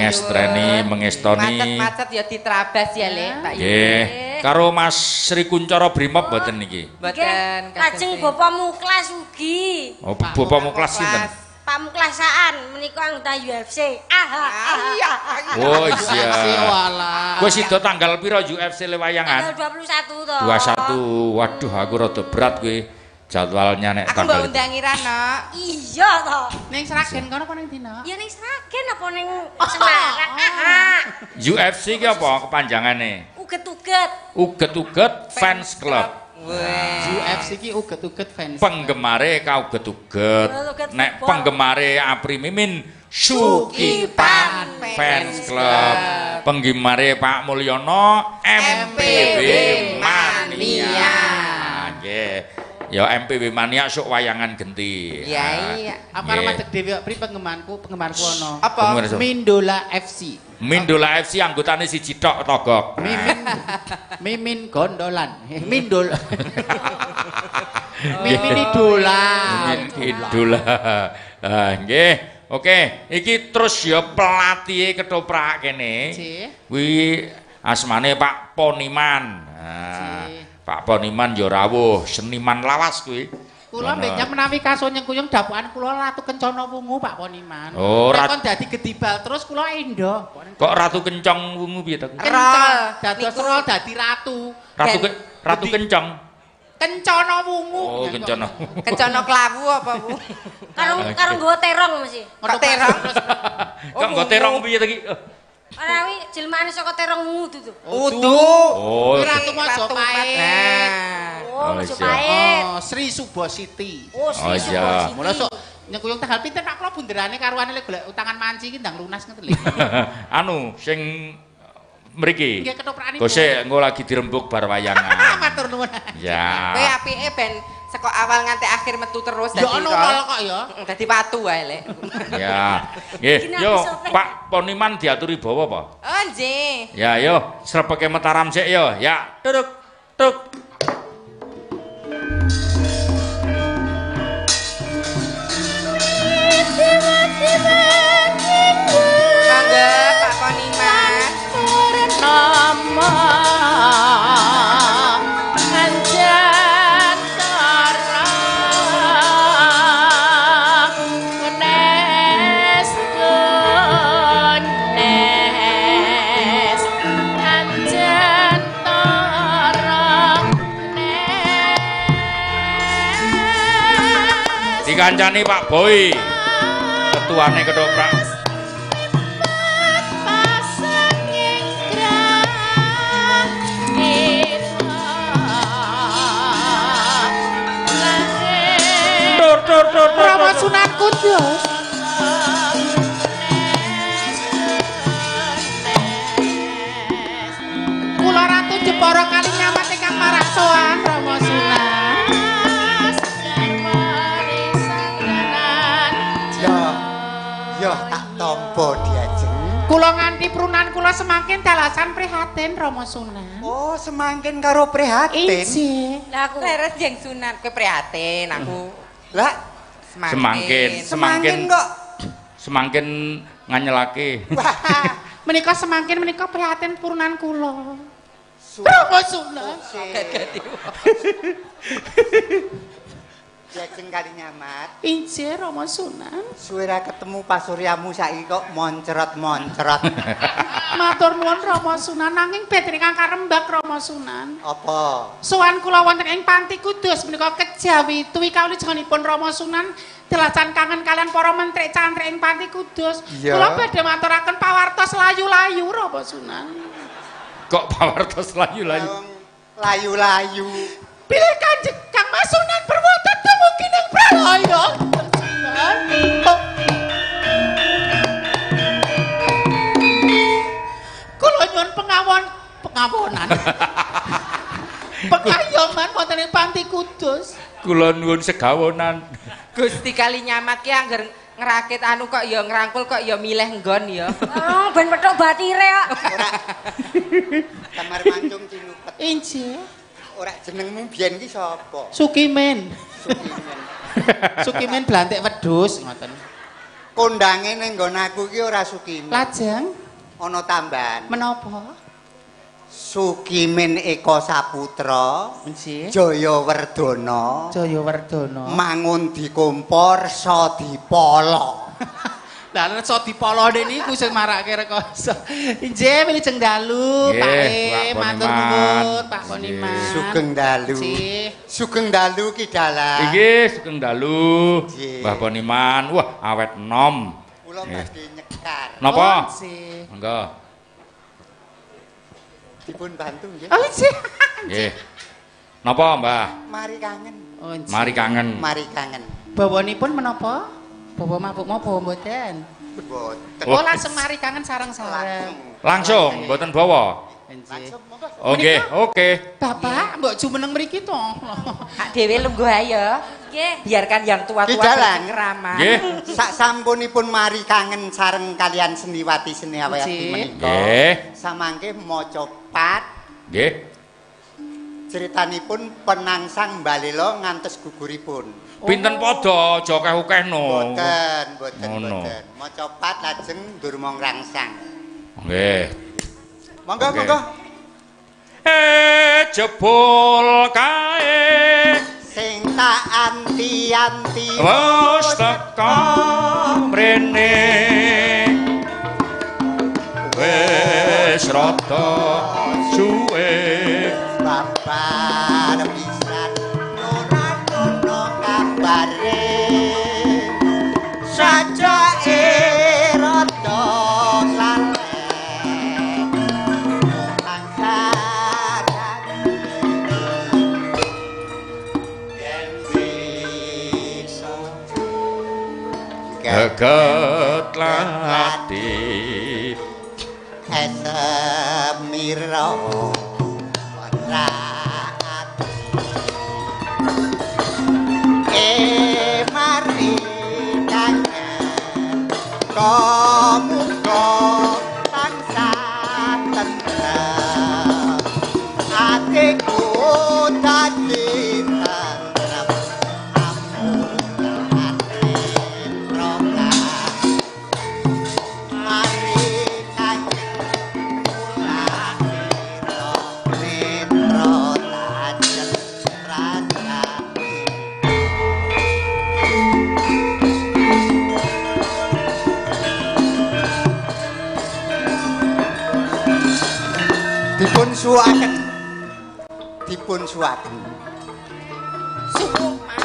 Ngestreni, mengestoni. Macet-macet ya diterabas ya, Lek, Pak Yoga. Nggih. Karo Mas Sri Kuncara Brimob mboten niki? Mboten. Lajeng Bapak Muklas ugi. Oh, Bapak Muklas sinten? Pak Muklasaan menika anggota UFC. Aha. Iya. Oh iya. Kowe sida tanggal pira UFC le wayangan? Tanggal 21 to. 21. Waduh, aku rada berat kowe. Jadwalnya nek aku mbok undangi ra, Nok. Iya to. Ning Sragen kono apa ning dina? Ya ning Sragen apa ning Semarang. UFC ki apa kepanjangane? Uget-uget. Uget-uget Fans Club. UFC ki uget-uget fans. Penggemare kauget-uget. Nek penggemare Apri Mimin Sukipan Fans Club. Penggemare Pak Mulyono MPW Mania. Nggih. Ya MPW Mania sok wayangan genti. Iya iya. Apa arep madeg dhewe kok pri penggemarku ana. Apa? Mindola FC. Mindola FC anggotane siji tok Togok. Mimin Mimin Gondolan. Mindol. Mimin idola. Mimin idola. Ah nggih. Oke, iki terus ya pelatihe ketoprak kene. Kuwi asmane Pak Poniman. Pak Poniman ya rawuh, seniman lawas kuwi. Kula mbenjang menawi kasun nyengkuyung dapukan kula Ratu Kencana Wungu Pak Poniman. Oh, nek kon dadi gedibal terus kula endo. Kok Ratu Kencong Wungu piye to? Kencong, dados rol dadi ratu. Ratu Kencong. Kencana Wungu. Oh, Kencana. Kencana Klawu apa, Bu? Karo karo nggawa terong mesti. Kok terong? Kok nggawa terong piye to iki? Ora wi jelmane saka terong wungu to. Udu. Oh, Ratu Majapahit. Oh, Majapahit. Oh, Sri Subositi. Oh, Sri Subositi. Mula sok nyengkuyung tanggal pinten Pak kula bunderane karuane lek golek utangan manci iki ndang lunas ngeten lho. Anu sing mriki. Nggih ketoprakanipun. Gose engko lagi dirembuk bar wayangan. Matur nuwun. Ya. Kowe apike ben saka awal nganti akhir metu terus dadi. Ya ono kok ya. Dadi watu wae lek. Ya. Nggih, yo Pak Poniman diaturi bawa apa? Oh nggih. Ya yo srepeke Mataram sik yo. Ya, duduk. Tuk. Mangga Pak Poniman. Nama dikancani Pak Boy, ketuane ketoprak. Tur tur tur tur. Rama Sunan Kudus. Kula Ratu Jepara kali nyamat ingkang marak sowan Rama Sunan. Yo tak tompo diajeng. Kula nganti prunan kula semangka Semangkin dalasan prihatin Rama Sunan. Oh, semangkin karo prihatin. Injih. Lah aku leres jeng Sunan kowe prihatin aku. Lah semangkin, semangkin kok semangkin nganyelake. Menika semangkin menika prihatin purunan kula. Rama Sunan. Jajeng kali nyamat. Injih Rama Sunan. Suwe ra ketemu pasuryamu saiki kok moncrot-moncrot. Matur nuwun Rama Sunan, nanging bedene kang karembak Rama Sunan. Apa? Sowan kula wonten ing Panti Kudus menika kejawi tuwi kawulujenipun Rama Sunan delasan kangen kalian para mentrik cantrik ing Panti Kudus. Kula badhe maturaken pawartos layu-layu Rama Sunan. Kok pawartos layu-layu? Layu-layu. Pilih Kanjeng Kang Mas Sunan Purwoto dumugi ning pralaya. Sunan. Kula nyuwun pengawonan. Pengayoman wonten ing Panti Kudus. Kula nyuwun segawonan. Gusti kali nyamat ki angger ngrakit anu kok ya ngrangkul kok ya milih nggon ya. Oh, ben petuk batire kok. Ora. Kamar mancung cinupet. Injih. Ora jenengmu biyen ki sapa? Sukimen. Sukimen. Sukimen blantik wedhus ngoten. Kondange ning nggon aku ki ora Sukimen. Lajeng ana tambahan. Menapa? Sukimen Eko Saputra, nggih. Jayawardana. Jayawardana. Mangun dikompor so dipolo. Lah reso dipolone niku sing marake rekoso. Injih wilujeng dalu, Pak E, matur nuwun Pak Poniman. Sugeng dalu. Sugeng dalu Ki Dalang. Inggih, sugeng dalu. Mbah Poniman. Wah, awet enom. Kula badhe nyekar. Napa? Monggo. Dipun bantu nggih. Oh, nggih. Nggih. Napa, Mbah? Mari kangen. Mari kangen. Mari kangen. Bawanipun menapa? Bawa mabuk mau mboten? Mboten. Oh, langsung mari kangen sareng-sareng. Langsung, mboten bawa. Langsung monggo. Oke, oke. Bapak, mbok jumeneng mriki to. Hak dhewe lungguh ayo. Nggih. Biarkan yang tua-tua bercengkrama. Nggih. Sak sampunipun mari kangen sareng kalian Seniwati Seniawati menika. Nggih. Samangke maca pat. Nggih. Critanipun penangsang Balela ngantos guguripun. Pinten padha aja akeh-akeh no. Mboten, mboten, mboten. Maca pat lajeng durma ngrangsang. Nggih. Monggo, monggo. Jebul kae sing tak anti-anti wis teka mrene. Wis rada suwe babar pisan ora ono kabare sajake rada lalek mangsa yen bisa geget lati esemira mari kangen muga tansah tentrem atiku dadi tentrem ampun ati mari kangen kula netra tajem rasa. Dipun suwaken. Dipun suwaken. Suwuk, Mas.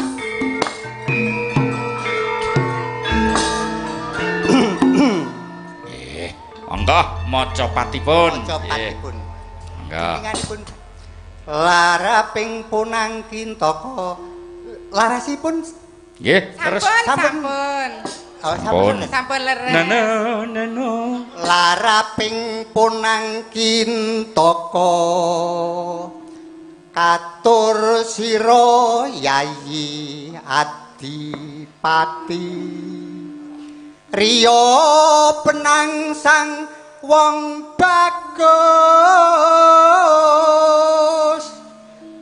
Nggih, monggo maca patipun. Maca patipun. Monggo. Inganipun laraping punang kintaka. Larasipun nggih, terus sampun. Oh, sampun. Sampun leres. Nano nano. Laraping punang kintaka. Katur sira Yayi Adipati. Riya penangsang wong bagus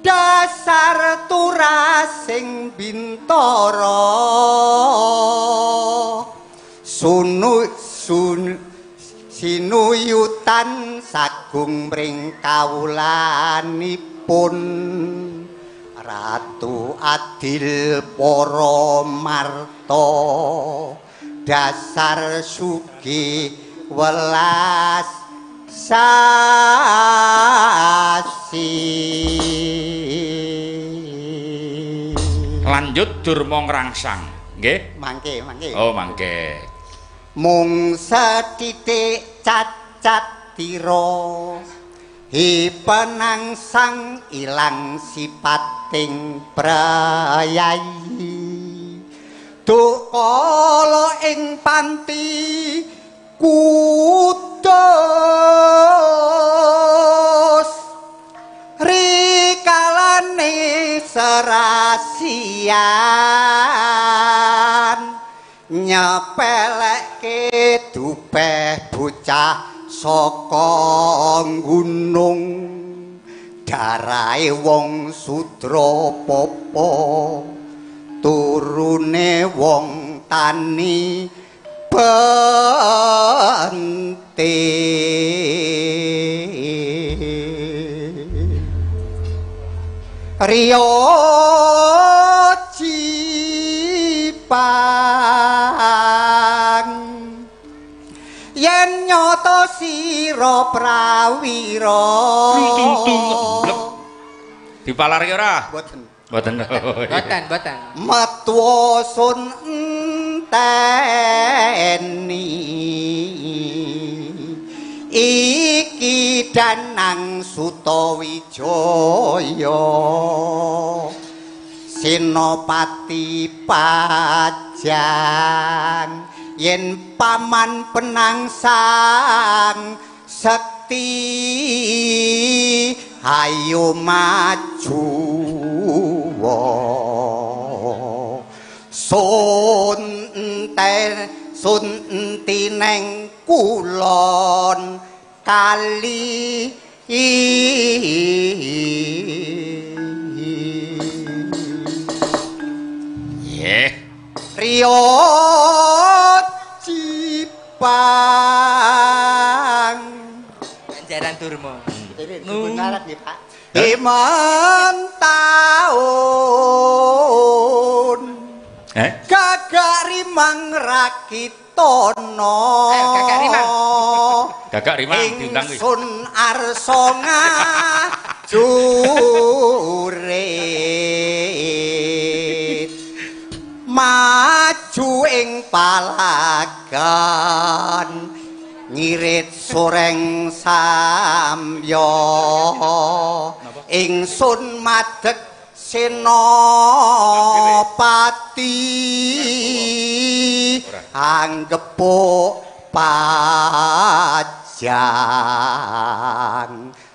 dasar turasing bintara sunu sun sinuyutan sagung mring kawulanipun Ratu adil para marta dasar sugih welas sasi. Lanjut Durma ngrangsang nggih. Mangke mangke. Oh mangke. Mung sethithik cacat tira hipenangsang ilang sipating prayayi dukala ing panti kudus rikalane serasian nyepelekke dupeh bocah saka gunung darahe wong sudra papa turune wong tani bente. Riyo Jipang yen nyata sira prawira dipalarke ora? Mboten. Mboten. Mboten, mboten. Metuwa sun enteni iki Danang Sutawijaya Senopati Pajang yen paman penangsang sekti ayo maju sun sun tineng kulon kali. Nggih. Riyo Jipang Ganjaran Durma. Nungarat nggih, Pak. Eman taun. Gagak rimang rakitono. Ayo gagak rimang. Gagak rimang diundang kuwi. Ingsun arsa ngajurit. Maju ing palagan ngirit soreng samya ingsun madeg senopati anggepuk pajang.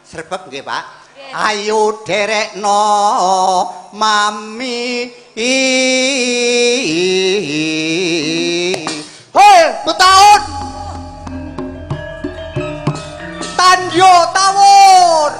Srebek nggih, Pak. Ayo derekno mami. Hei, betaun. Tandyo tawur.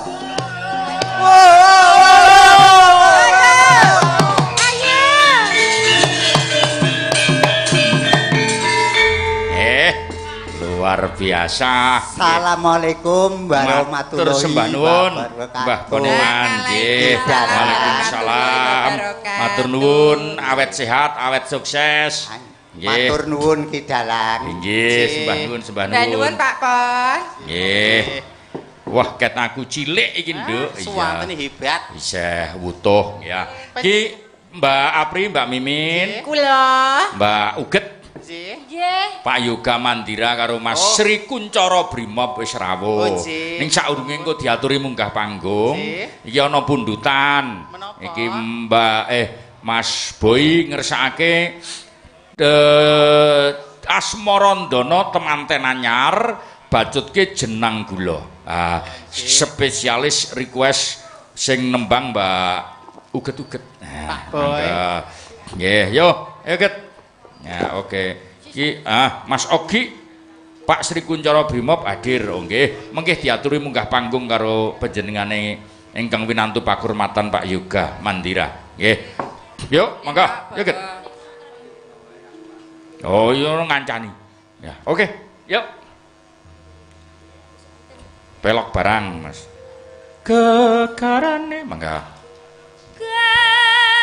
Luar biasa. Assalamualaikum warahmatullahi wabarakatuh. Mbah Poniman nggih. Waalaikumsalam. Matur nuwun, awet sehat, awet sukses. Nggih. Matur nuwun Ki Dalang. Nggih, sembah nuwun, sembah nuwun. Sembah nuwun Pak Pon. Nggih. Wah, ket aku cilik iki, Nduk. Iya. Suwantene hebat. Isih wutuh ya. Ki Mbak Apri, Mbak Mimin. Kula. Mbak Uget. Nggih. Pak Yoga Mandira karo Mas Sri Kuncara Brimob wis rawuh. Ning saurunge engko diaturi munggah panggung, iki ana pundutan. Iki Mbak Mas Boy ngersakake Asmarandana temanten anyar bacutke jenang gula. Ah, spesialis request sing nembang Mbak Uget-uget. Pak Boy. Nggih, yo, ayo Get. Ya, oke. Iki Mas Ogi. Pak Sri Kuncara Brimob hadir, oh nggih. Mengke diaturi munggah panggung karo panjenengane ingkang winantu pakurmatan Pak Yoga Mandira. Nggih. Yuk, monggo. Yuk. Oh, iya ngancani. Ya, oke. Yuk. Pelok barang, Mas. Gegarane mangga. Gegarane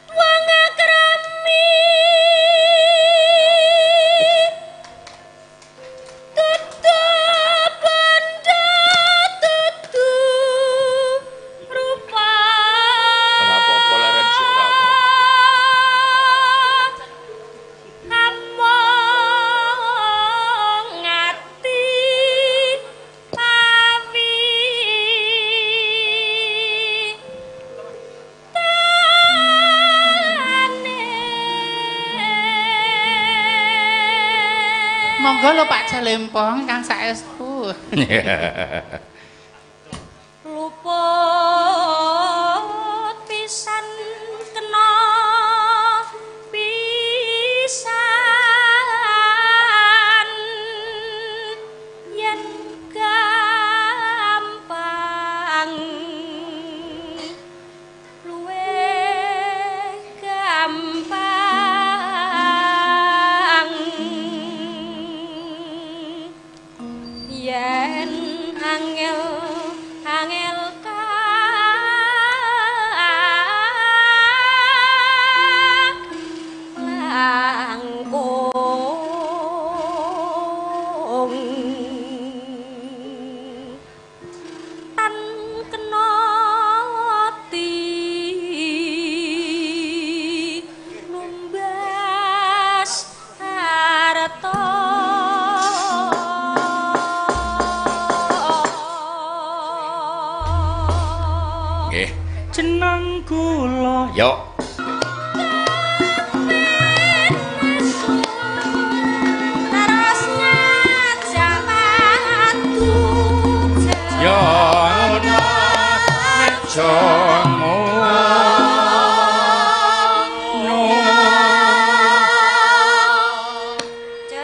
wong akrami tutup bondo tutup rupa. Ora apa-apa leren sik ora apa. Among ati pawi tane. Monggo lho Pak Jalempong kang saestu. Luput pisan kena pisan yen gampang luwih gampang yen angel angel kalangkung tan kena ti numbas harta. Nggih. Jeneng kula. Yuk. Terus ngajak padu Ya ngono aja ngono.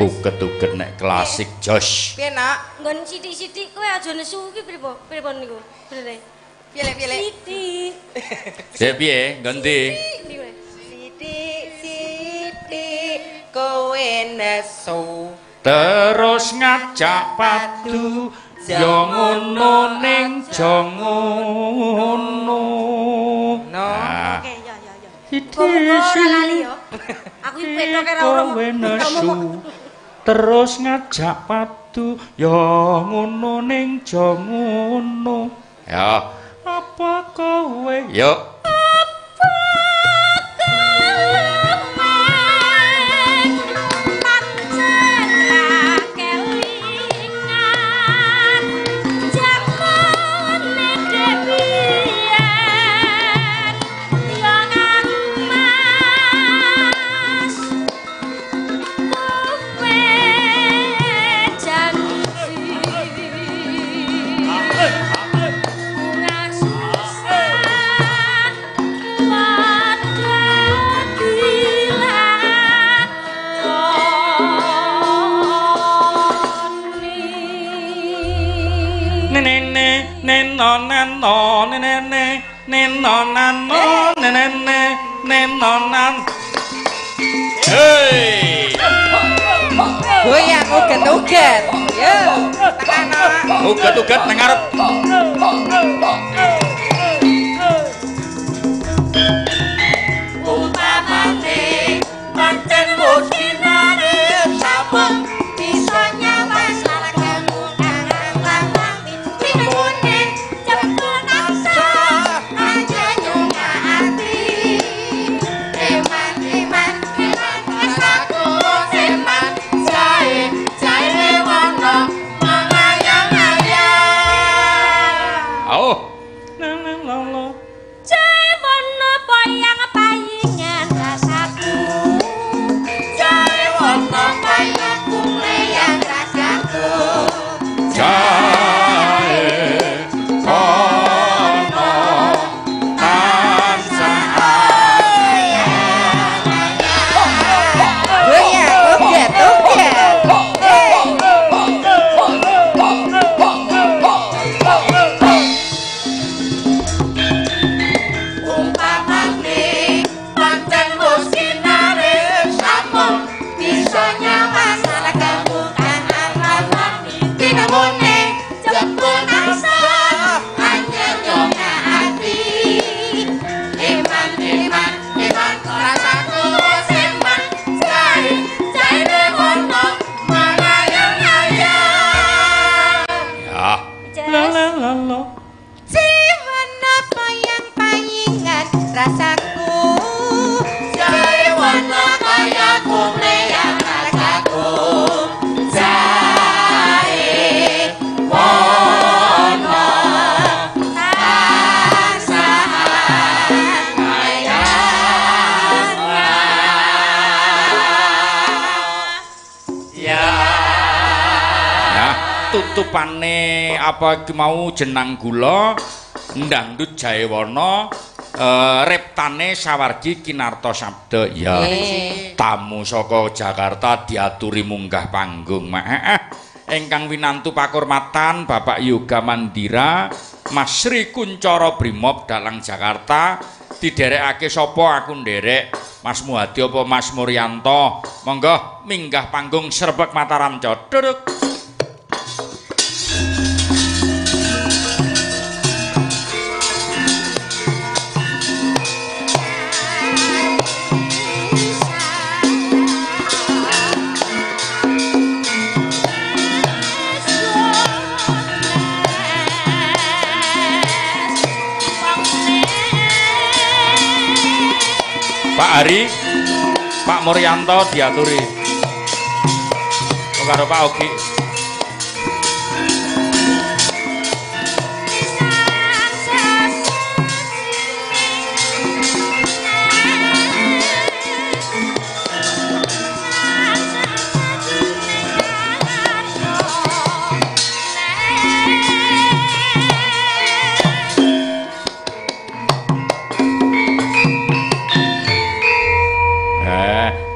Uget-uget nek klasik jos. Piye, Nak? Nggon sithik-sithik kowe aja nesu iki pripun? Pripun niku? Bener. Piye, Le, piye, Le? Sithik. Sik piye? Nggon ndi? Niku le. Sithik-sithik kowe nesu. Terus ngajak padu ya ngono ning ja ngono. No. Nah. Oke, ya ya ya. Muga-muga ora lali yo. Aku iki petok ora ora. Kowe nesu terus ngajak padu ya ngono ning ja ngono. Ya, apa kowe? Yuk. Neno nene neno nano nene neno nan. Hei. Goyang uget-uget. Yo, tekan, Nak. Uget-uget nang ngarep. Umpamane pancen mudinare sampun bisa nyawas lalakanmu kangen lanang pinune jempol asa aja nyunga ati eman eman eman rasaku eman jae jae wono mangayang-ayang. Oh. Tutupane apa iki mau jenang gula ndangdut Jaewana reptane Sawargi Kinarto Sabda. Ya. Tamu saka Jakarta diaturi munggah panggung. Ingkang winantu pakurmatan Bapak Yoga Mandira Mas Sri Kuncara Brimob dalang Jakarta diderekake sapa aku nderek Mas Muhadi apa Mas Muryanto. Monggo minggah panggung Srebek Mataram Codruk. Pak Ari, Pak Muryanto diaturi. Karo Pak Ogi.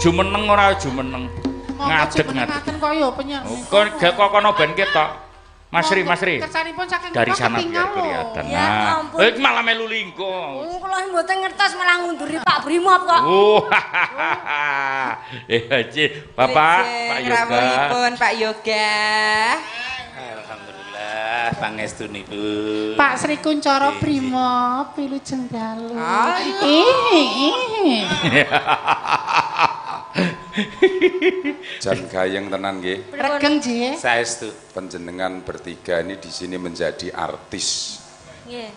Jumeneng ora jumeneng. Ngadeg-ngadeg kaya penyar. Kok kono ben ketok. Mas Sri, Mas Sri. Kersanipun saking dari sana biar kelihatan. Ya ampun. Eh malah melu linggo. Kula mboten ngertos malah ngunduri Pak Brimob kok. Oh. Bapak, Pak Yoga. Rawuhipun Pak Yoga. Alhamdulillah pangestunipun. Pak Sri Kuncara Brimob wilujeng dalu. Jan gayeng tenan nggih. Regeng nggih. Saestu. Panjenengan bertiga ini di sini menjadi artis. Nggih.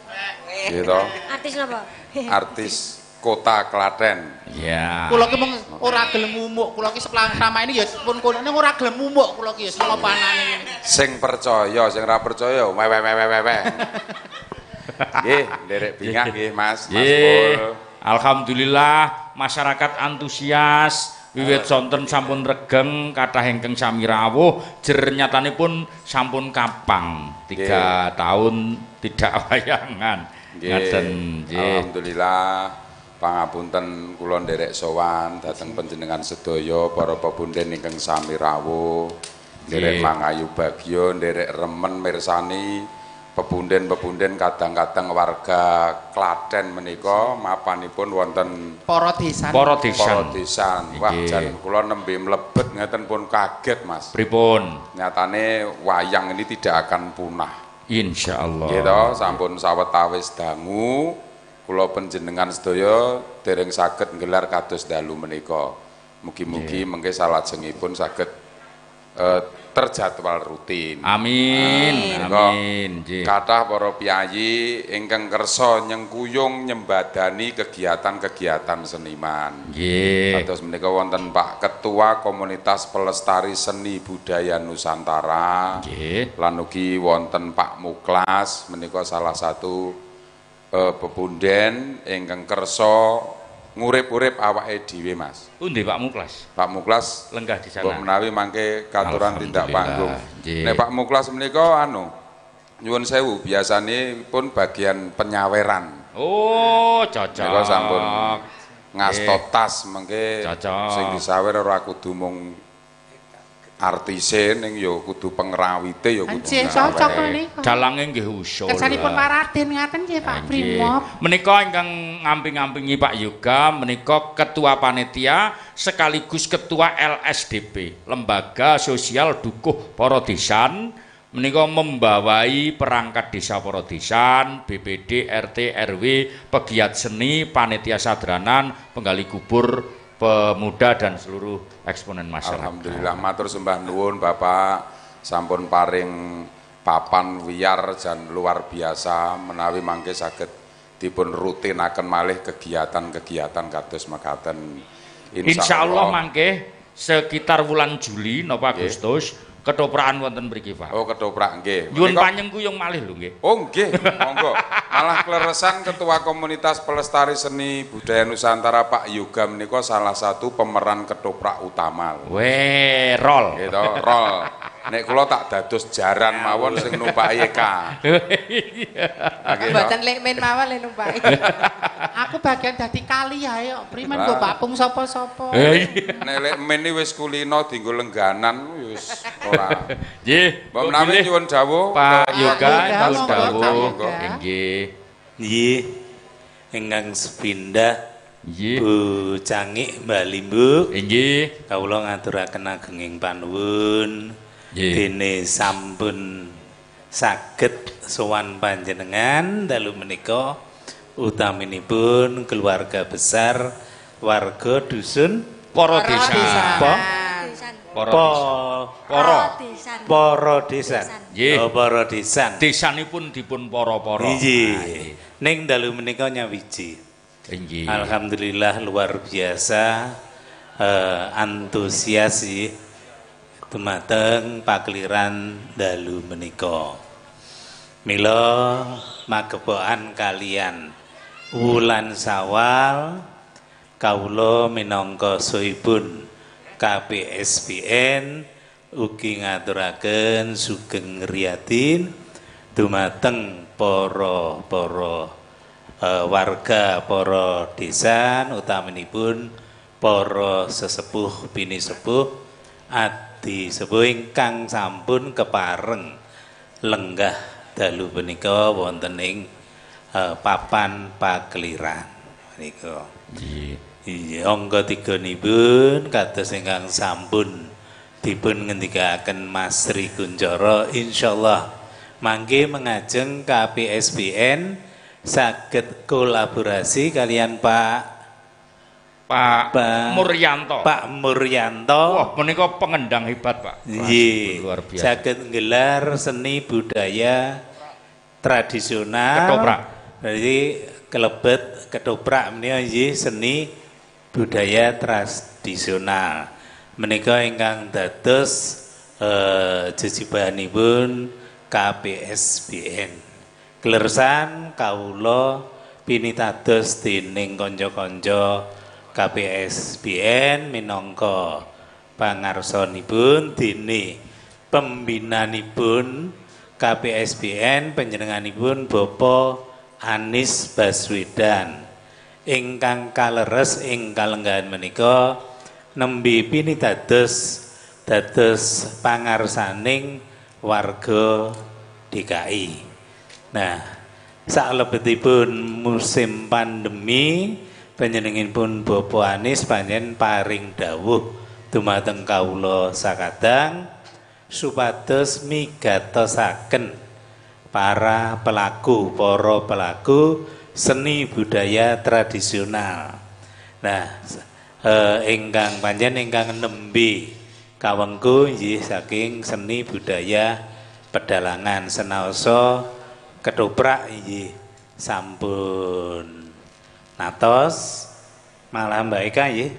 Nggih to? Artis napa? Artis Kota Klaten. Iya. Kula ki mung ora gelem mumuk, kula ki selama ini ya pun kono ning ora gelem mumuk kula ki ya selama panane ngene. Sing percaya, sing ora percaya wewe. Nggih, nderek bingah nggih Mas, Mas Pul. Alhamdulillah masyarakat antusias. Wiwit sonten sampun regeng kathah ingkang sami rawuh jer nyatanipun sampun kapang 3 tahun tidak wayangan. Ngaten nggih. Alhamdulillah pangapunten kula nderek sowan dhateng panjenengan sedaya para pepunden ingkang sami rawuh nderek mangayu bagya nderek remen mirsani pepunden-pepunden kadang-kadang warga Klaten menika mapanipun wonten para desan. Para desan. Wah, jan kula nembe mlebet ngeten pun kaget, Mas. Pripun? Nyatane wayang ini tidak akan punah. Insyaallah. Nggih to, sampun sawetawis dangu kula panjenengan sedaya dereng saged nggelar kados dalu menika. Mugi-mugi mengke salajengipun saged terjadwal rutin. Amin. Amin. Kathah para piyayi ingkang kersa nyengkuyung nyembadani kegiatan-kegiatan seniman. Nggih. Kados menika wonten Pak Ketua Komunitas Pelestari Seni Budaya Nusantara. Nggih. Lan ugi wonten Pak Muklas menika salah satu pepunden ingkang kersa ngurip-urip awake dhewe, Mas. Pundi Pak Muklas? Pak Muklas lenggah di sana. Mbok menawi mangke katuran tindak panggung. Nek Pak Muklas menika anu nyuwun sewu biasane pun bagian penyaweran. Oh, cocok. Menika sampun ngasto tas mengke sing disawer ora kudu mung artise ning ya kudu pengrawite ya kudu. Nggih, cocok menika. Dalange nggih usul. Kersanipun Pak Raden ngaten nggih Pak Brimob. Menika ingkang ngamping-ngampingi Pak Yoga menika ketua panitia sekaligus ketua LSDP, Lembaga Sosial Dukuh Para Desan menika membawai perangkat desa para desan, BPD, RT, RW, pegiat seni, panitia sadranan, penggali kubur, pemuda dan seluruh eksponen masyarakat. Alhamdulillah matur sembah nuwun Bapak sampun paring papan wiyar jan luar biasa menawi mangke saged dipun rutinaken malih kegiatan-kegiatan kados mekaten. Insyaallah mangke sekitar wulan Juli napa Agustus ketoprakan wonten mriki Pak. Oh ketoprak nggih. Nyuwun panyengkuyung malih lho nggih. Oh nggih, monggo. Malah kleresan Ketua Komunitas Pelestari Seni Budaya Nusantara Pak Yoga menika salah satu pemeran ketoprak utama. Weh, rol. Nggih to, rol. Nek kula tak dados jaran mawon sing numpaki Eka. Mboten lek men mawon le numpaki. Aku bagian dadi kali ae kok primen nggo bakpung sapa-sapa. Nek lek men iki wis kulino dienggo lengganan wis ora. Nggih, mbok menawi nyuwun dawuh Pak Yoga nyuwun dawuh. Nggih. Nggih. Ingkang sepindah nggih. Bu Cangik Mbak Limbuk. Nggih. Kawula ngaturaken agenging panuwun. Dene sampun saged sowan panjenengan dalu menika utaminipun keluarga besar warga dusun Para Desa. Para Desa. Nggih. Para Desan. Desanipun dipun para-para. Nggih. Ning dalu menika nyawiji. Nggih. Alhamdulillah luar biasa antusias sih dumateng pakeliran dalu menika. Mila magebokan kalian wulan Sawal kawula minangka sohibun KPSBN ugi ngaturaken sugeng riyadin dumateng para warga para desan utaminipun para sesepuh pinisepuh adi sepuh ingkang sampun kepareng lenggah dalu punika wonten ing papan pakeliran menika. Nggih. Iya, angka tiganipun kados ingkang sampun dipun ngendikaken Mas Sri Kunchoro, insyaallah mangke mengajeng KPSBN saged kolaborasi kalian Pak Muryanto. Pak Muryanto. Wah, menika pengendang hebat, Pak. Nggih, luar biasa. Saged nggelar seni budaya tradisional. Ketoprak. Jadi kelebet ketoprak menika nggih seni budaya tradisional. Menika ingkang dados jejibahanipun KPSBN. Kleresan kawula pinitados dening kanca-kanca KPSBN minangka pangarsanipun dene pembinanipun KPSBN panjenenganipun Bapak Anies Baswedan ingkang kaleres ing kalenggahan menika nembe pinitados dados pangarsaning warga DKI. Nah, saklebetipun musim pandemi panjenenganipun Bapak Anies panjen paring dawuh dumateng kawula sakadang supados migatosaken para pelaku seni budaya tradisional. Nah, ingkang panjen ingkang nembe kawengku nggih saking seni budaya pedalangan senaosa ketoprak nggih sampun natos malah Mbak Eka nggih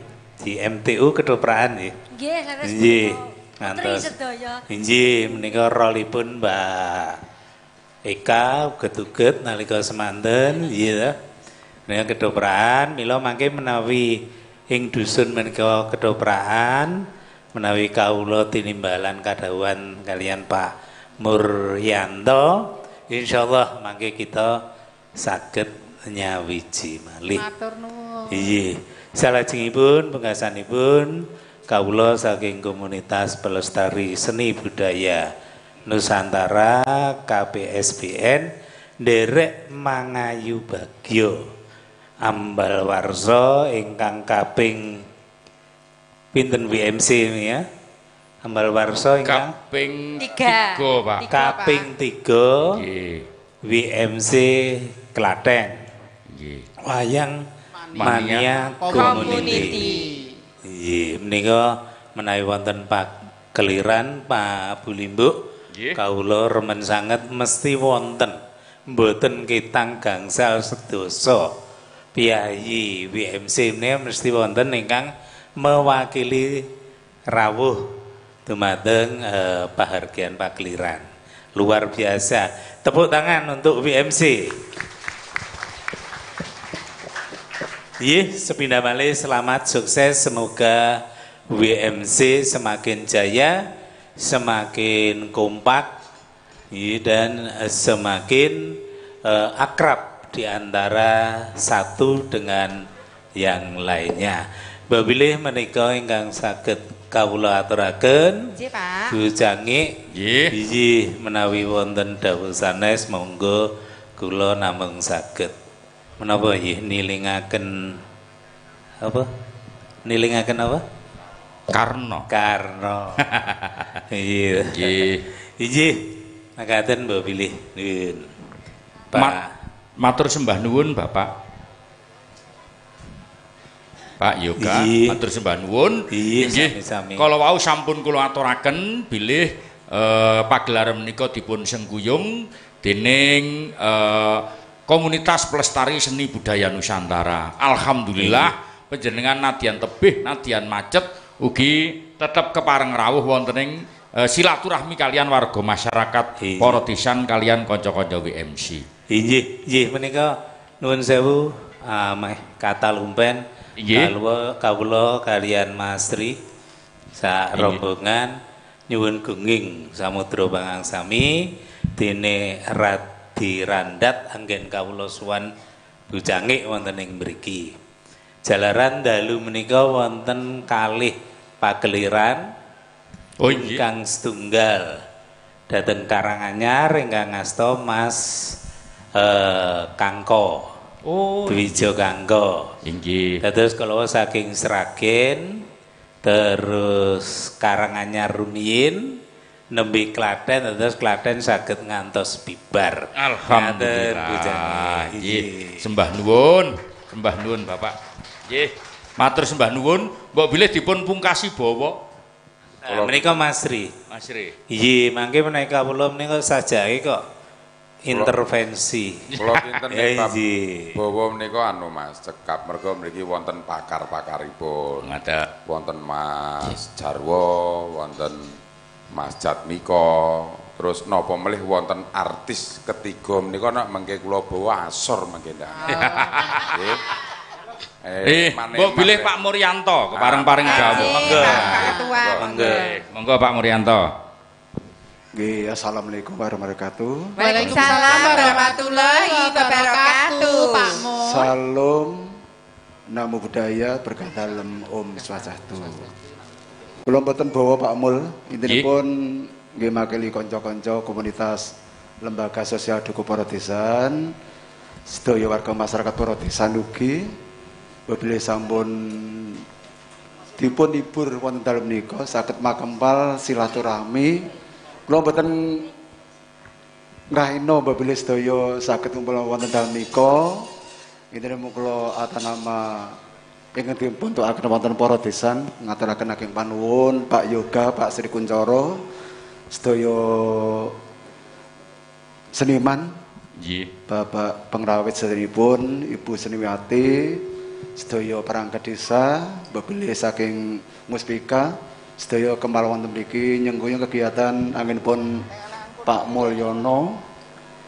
di MTU ketoprakan nggih. Nggih, leres. Nggih, ngantos. Sedaya. Nggih, menika rolipun Mbak Eka uget-uget nalika semanten nggih ta. Menika ketoprakan mila mangke menawi ing dusun menika ketoprakan menawi kawula tinimbalan kadhawuhan kalian Pak Muryanto, insyaallah mangke kita saged nyawiji malih. Matur nuwun. Nggih. Salajengipun pungkasanipun kawula saking komunitas pelestari seni budaya Nusantara KPSBN nderek mangayu bagya ambal warsa ingkang kaping pinten WMC ya? Ambal warsa ingkang kaping 3, Pak. Kaping 3 nggih. WMC Klaten. Nggih. Wayang Mania Community. Nggih, menika menawi wonten pakeliran Pak Bulimbuk, kawula remen sanget mesti wonten mboten ketang gangsal sedasa piyayi WMC menika mesti wonten ingkang mewakili rawuh dumateng pahargyan pakeliran. Luar biasa. Tepuk tangan untuk WMC. Nggih, sepindah malih selamat sukses, semoga WMC semakin jaya, semakin kompak dan semakin akrab di antara satu dengan yang lainnya. Babilih menika ingkang saged kawula aturaken. Nggih, Pak. Bu Cangik. Nggih. Inggih menawi wonten dawuh sanes monggo kula namung saged. Menapa nggih nilingaken apa? Nilingaken apa? Karna. Karna. Iya. Nggih. Inggih. Makaten mbok bilih. Nuwun. Pak matur sembah nuwun Bapak. Pak Yoga, matur sembah nuwun. Inggih, sami-sami. Kala wau sampun kula aturaken bilih pagelaran menika dipun sengkuyung dening Komunitas Pelestari Seni Budaya Nusantara. Alhamdulillah panjenengan nadyan tebih, nadyan macet ugi tetep kepareng rawuh wonten ing silaturahmi kalian warga masyarakat para desan kalian kanca-kanca WMC. Inggih, inggih menika nuwun sewu meh kata lumpen kawula kalian Mas Tri sak rombongan nyuwun gunging samudra pangangsami dene radi randat anggen kawula suwan Bu Cangik wonten ing mriki. Jalaran dalu menika wonten kalih pakeliran. Oh, ingkang setunggal dhateng Karanganyar ingkang ngasta Mas Kangko. Oh, Dwijo Kangko. Inggih. Dados kala saking Sragen terus Karanganyar rumiyin nembe Klaten, terus Klaten saged ngantos bibar. Alhamdulillah. Nggih. Sembah nuwun, sembah nuwun Bapak. Nggih. Matur sembah nuwun, mbok bilih dipun pungkasi bawa. Nah, menika Mas Ri. Mas Ri. Nggih, mangke menika kula menika sajake kok intervensi. Kula kinten bab bawa menika anu Mas, cekap mergo mriki wonten pakar-pakaripun. Ngaten. Wonten Mas Jarwo, wonten Mas Jatmiko, terus napa melih wonten artis ketiga menika nek mengke kula bawa asor mengke ndak. Nggih. Mbok bilih Pak Muryanto kepareng-pareng dawuh. Monggo Pak Ketua. Monggo. Monggo Pak Muryanto. Nggih, assalamualaikum warahmatullahi wabarakatuh. Waalaikumsalam warahmatullahi wabarakatuh. Pak Mur. Salam namo buddhaya berkah dalem Om Swastiastu. Kula mboten bawa Pak Mul, intinipun nggih makili kanca-kanca komunitas Lembaga Sosial Dukuh Porodesan, sedaya warga masyarakat Porodesan ugi bilih sampun dipun hibur wonten dalem menika saged makempal silaturahmi. Kula mboten ngrahina bilih sedaya saged kumpul wonten dalem menika. Intine kula atanama ingkang dipun tukaken wonten Porodesan ngaturaken ageng panuwun Pak Yoga, Pak Sri Kuncoro, sedaya seniman, nggih, Bapak pengrawit sedheripun, Ibu Seniwati, sedaya perangkat desa, bilih saking Muspika, sedaya kempal wonten mriki nyengguyung kegiatan anggenipun Pak Mulyono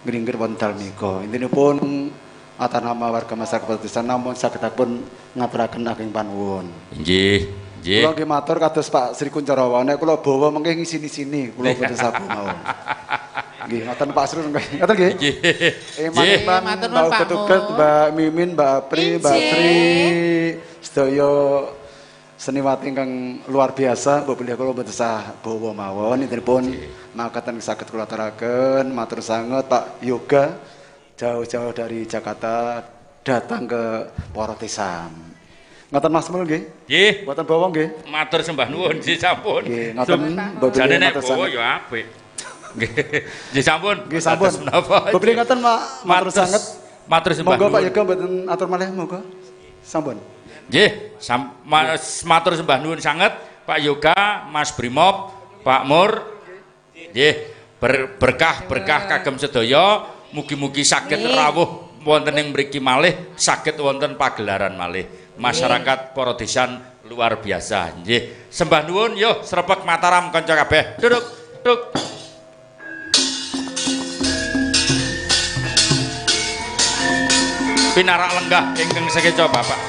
ngringgir wonten dalem menika. Intinipun atanama warga masyarakat Porodesan namun sagedipun ngaturaken ageng panuwun. Nggih, nggih. Kula nggih matur kados Pak Sri Kuncoro, nek kula bawa mengke ngisini-sini, kula boten sabu mawon. Nggih, ngoten Pak Sri, ngoten nggih. Nggih. Matur nuwun Pak Mbak Mimin, Mbak Apri, Mbak Tri, sedaya seniwati ingkang luar biasa, mbok bilih kula mboten sah bawa mawon intinipun makaten saged kula aturaken, matur sanget Pak Yoga jauh-jauh dari Jakarta datang ke Porodesan. Ngoten Mas Mul nggih? Nggih. Mboten bawa nggih? Matur sembah nuwun nggih sampun. Nggih, ngoten mbok bilih jane nek bawa ya apik. Nggih. Nggih sampun. Nggih sampun. Mbok bilih ngoten Pak, matur sanget. Matur sembah nuwun. Monggo Pak Yoga mboten atur malih monggo. Sampun. Nggih, matur sembah nuwun sanget Pak Yoga, Mas Brimob, Pak Mur. Nggih, berkah-berkah kagem sedaya. Mugi-mugi saged rawuh wonten ing mriki malih, saged wonten pagelaran malih. Masyarakat Porodesan luar biasa. Nggih. Sembah nuwun yo srepek Mataram kanca kabeh. Duduk, duk. Pinarak lenggah ingkang sekeca Bapak.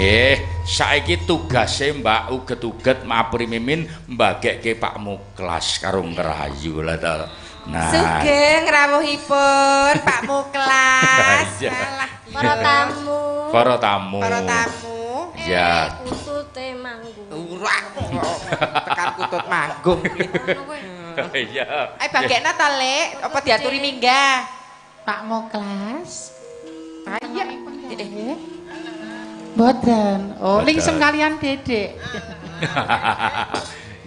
Nggih, saiki tugase Mbak Uget-uget Mapri Mimin mbagekke Pak Muklas karo ngrayu lah ta. Nah. Sugeng rawuhipun Pak Muklas. Alah, para tamu. Para tamu. Para tamu. Ya. Kutute manggung. Ora tekan kutut manggung. Iya. Ayo bagekno ta, Lek? Apa diaturi minggah? Pak Muklas. Ayo. Mboten. Oh, lingsem kalian Dedek.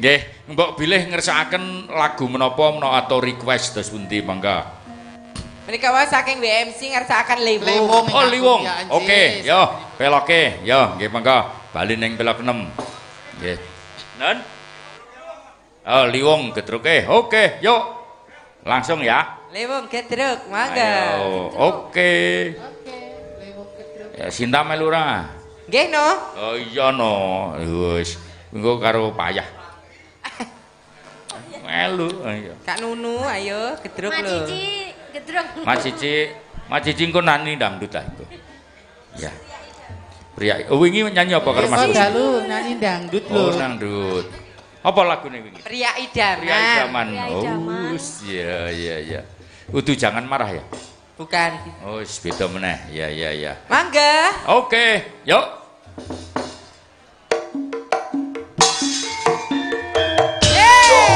Nggih, mbok bilih ngersakaken lagu menapa menawa atau request dos pundi mangga. Menika wae saking WMC ngersakaken Liwung. Oh, Liwung. Oke, yo, peloke. Yo, nggih mangga. Bali ning pelok 6. Nggih. Nun. Oh, Liwung gedruke. Oke, yuk. Langsung ya. Liwung gedruk, mangga. Ayo, oke. Ya Sinta melu ora? Nggih no. Oh iya no. Wis, engko karo payah. Melu ayo. Kak Nunu ayo gedruk lho. Mak Cici gedruk. Mak Cici, Mak Cici engko nani dangdut ta engko. Ya. Pria. Oh wingi nyanyi apa karo Mas? Dalu nyanyi dangdut lho. Oh dangdut. Apa lagune wingi? Pria Idaman. Pria Idaman. Oh iya iya iya. Udu jangan marah ya. Bukan. Oh, beda meneh. Ya ya ya. Mangga. Oke, yuk. Hey.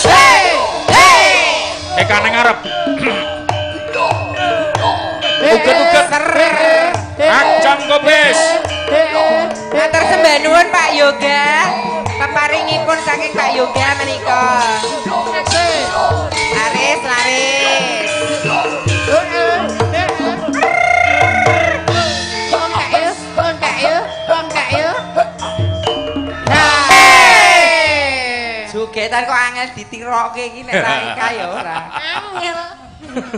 Hey. Hey. Eka nang ngarep. Uget-uget. Kacang kobis. Matur sembah nuwun Pak Yoga. Peparingipun saking Pak Yoga menika. Laris, laris. Jogetan kok angel ditirokke iki nek ra ya ora. Angel.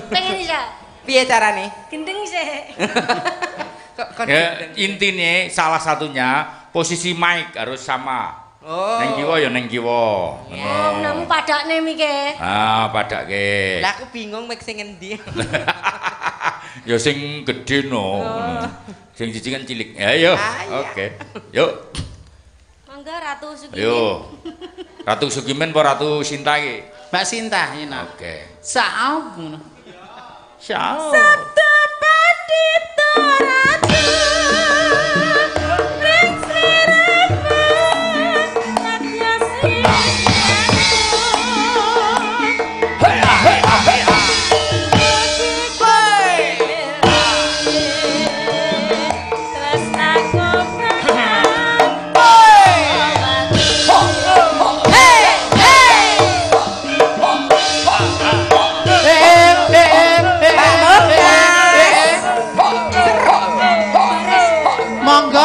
Pengen isa. Piye carane? Gendeng sik. Kok kon ya, intine salah satunya posisi mic harus sama. Oh. Neng kiwa ya neng kiwa. Oh, namu padakne mike. Ah, padake. Lah aku bingung mic sing endi. Ya sing gedhe no. Oh. Sing cici kan cilik. Ayo. Ah, oke. Yuk. Mangga Ratu Sukimin. Ayo. Ratu Sukimin apa Ratu Sinta iki? Mbak Sinta ini. Oke. Saap ngono. Saap. Sabda Pandita Ratu.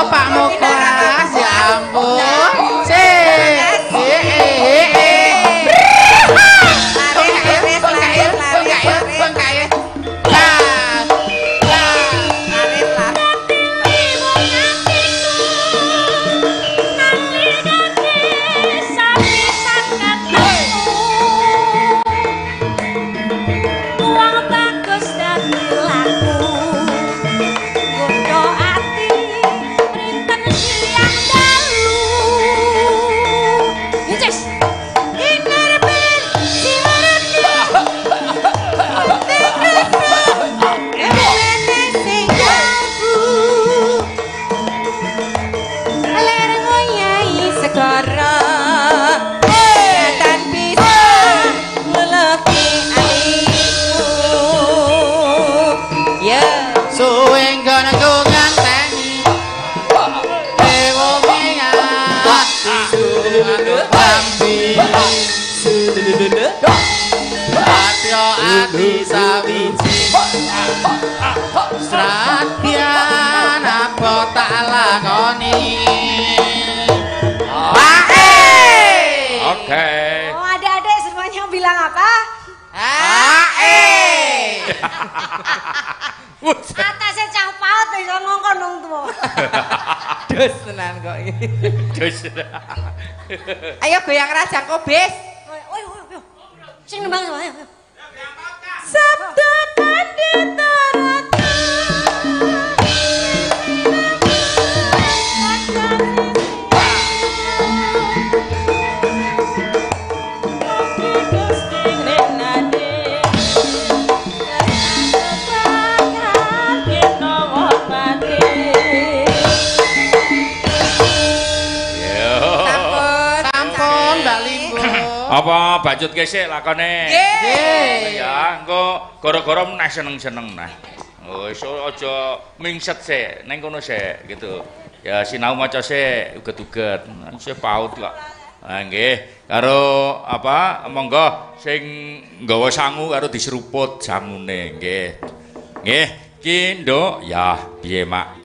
Pak Muklas ya ampun. Sradyan apa tak lakoni. Oke. Oh, adik-adik semuanya bilang apa? Ae. Atasnya cah paut iso ngongkon wong tuwa. Dus tenan kok iki. Dus. Ayo goyang rajang kobis. Oi oi oi. Sing nembang ayo. Sabda Pandita Ratu. Apa bacut kesik lakone? Nggih. Ya, engko gara-gara meneh seneng-seneng nah. Oh, iso aja mingset sik, ning kono sik gitu. Ya sinau maca sik uget-uget. Isih paut kok. Nah, nggih, karo apa monggo sing nggawa sangu karo diseruput sangune nggih. Nggih, ki Nduk, ya piye Mak?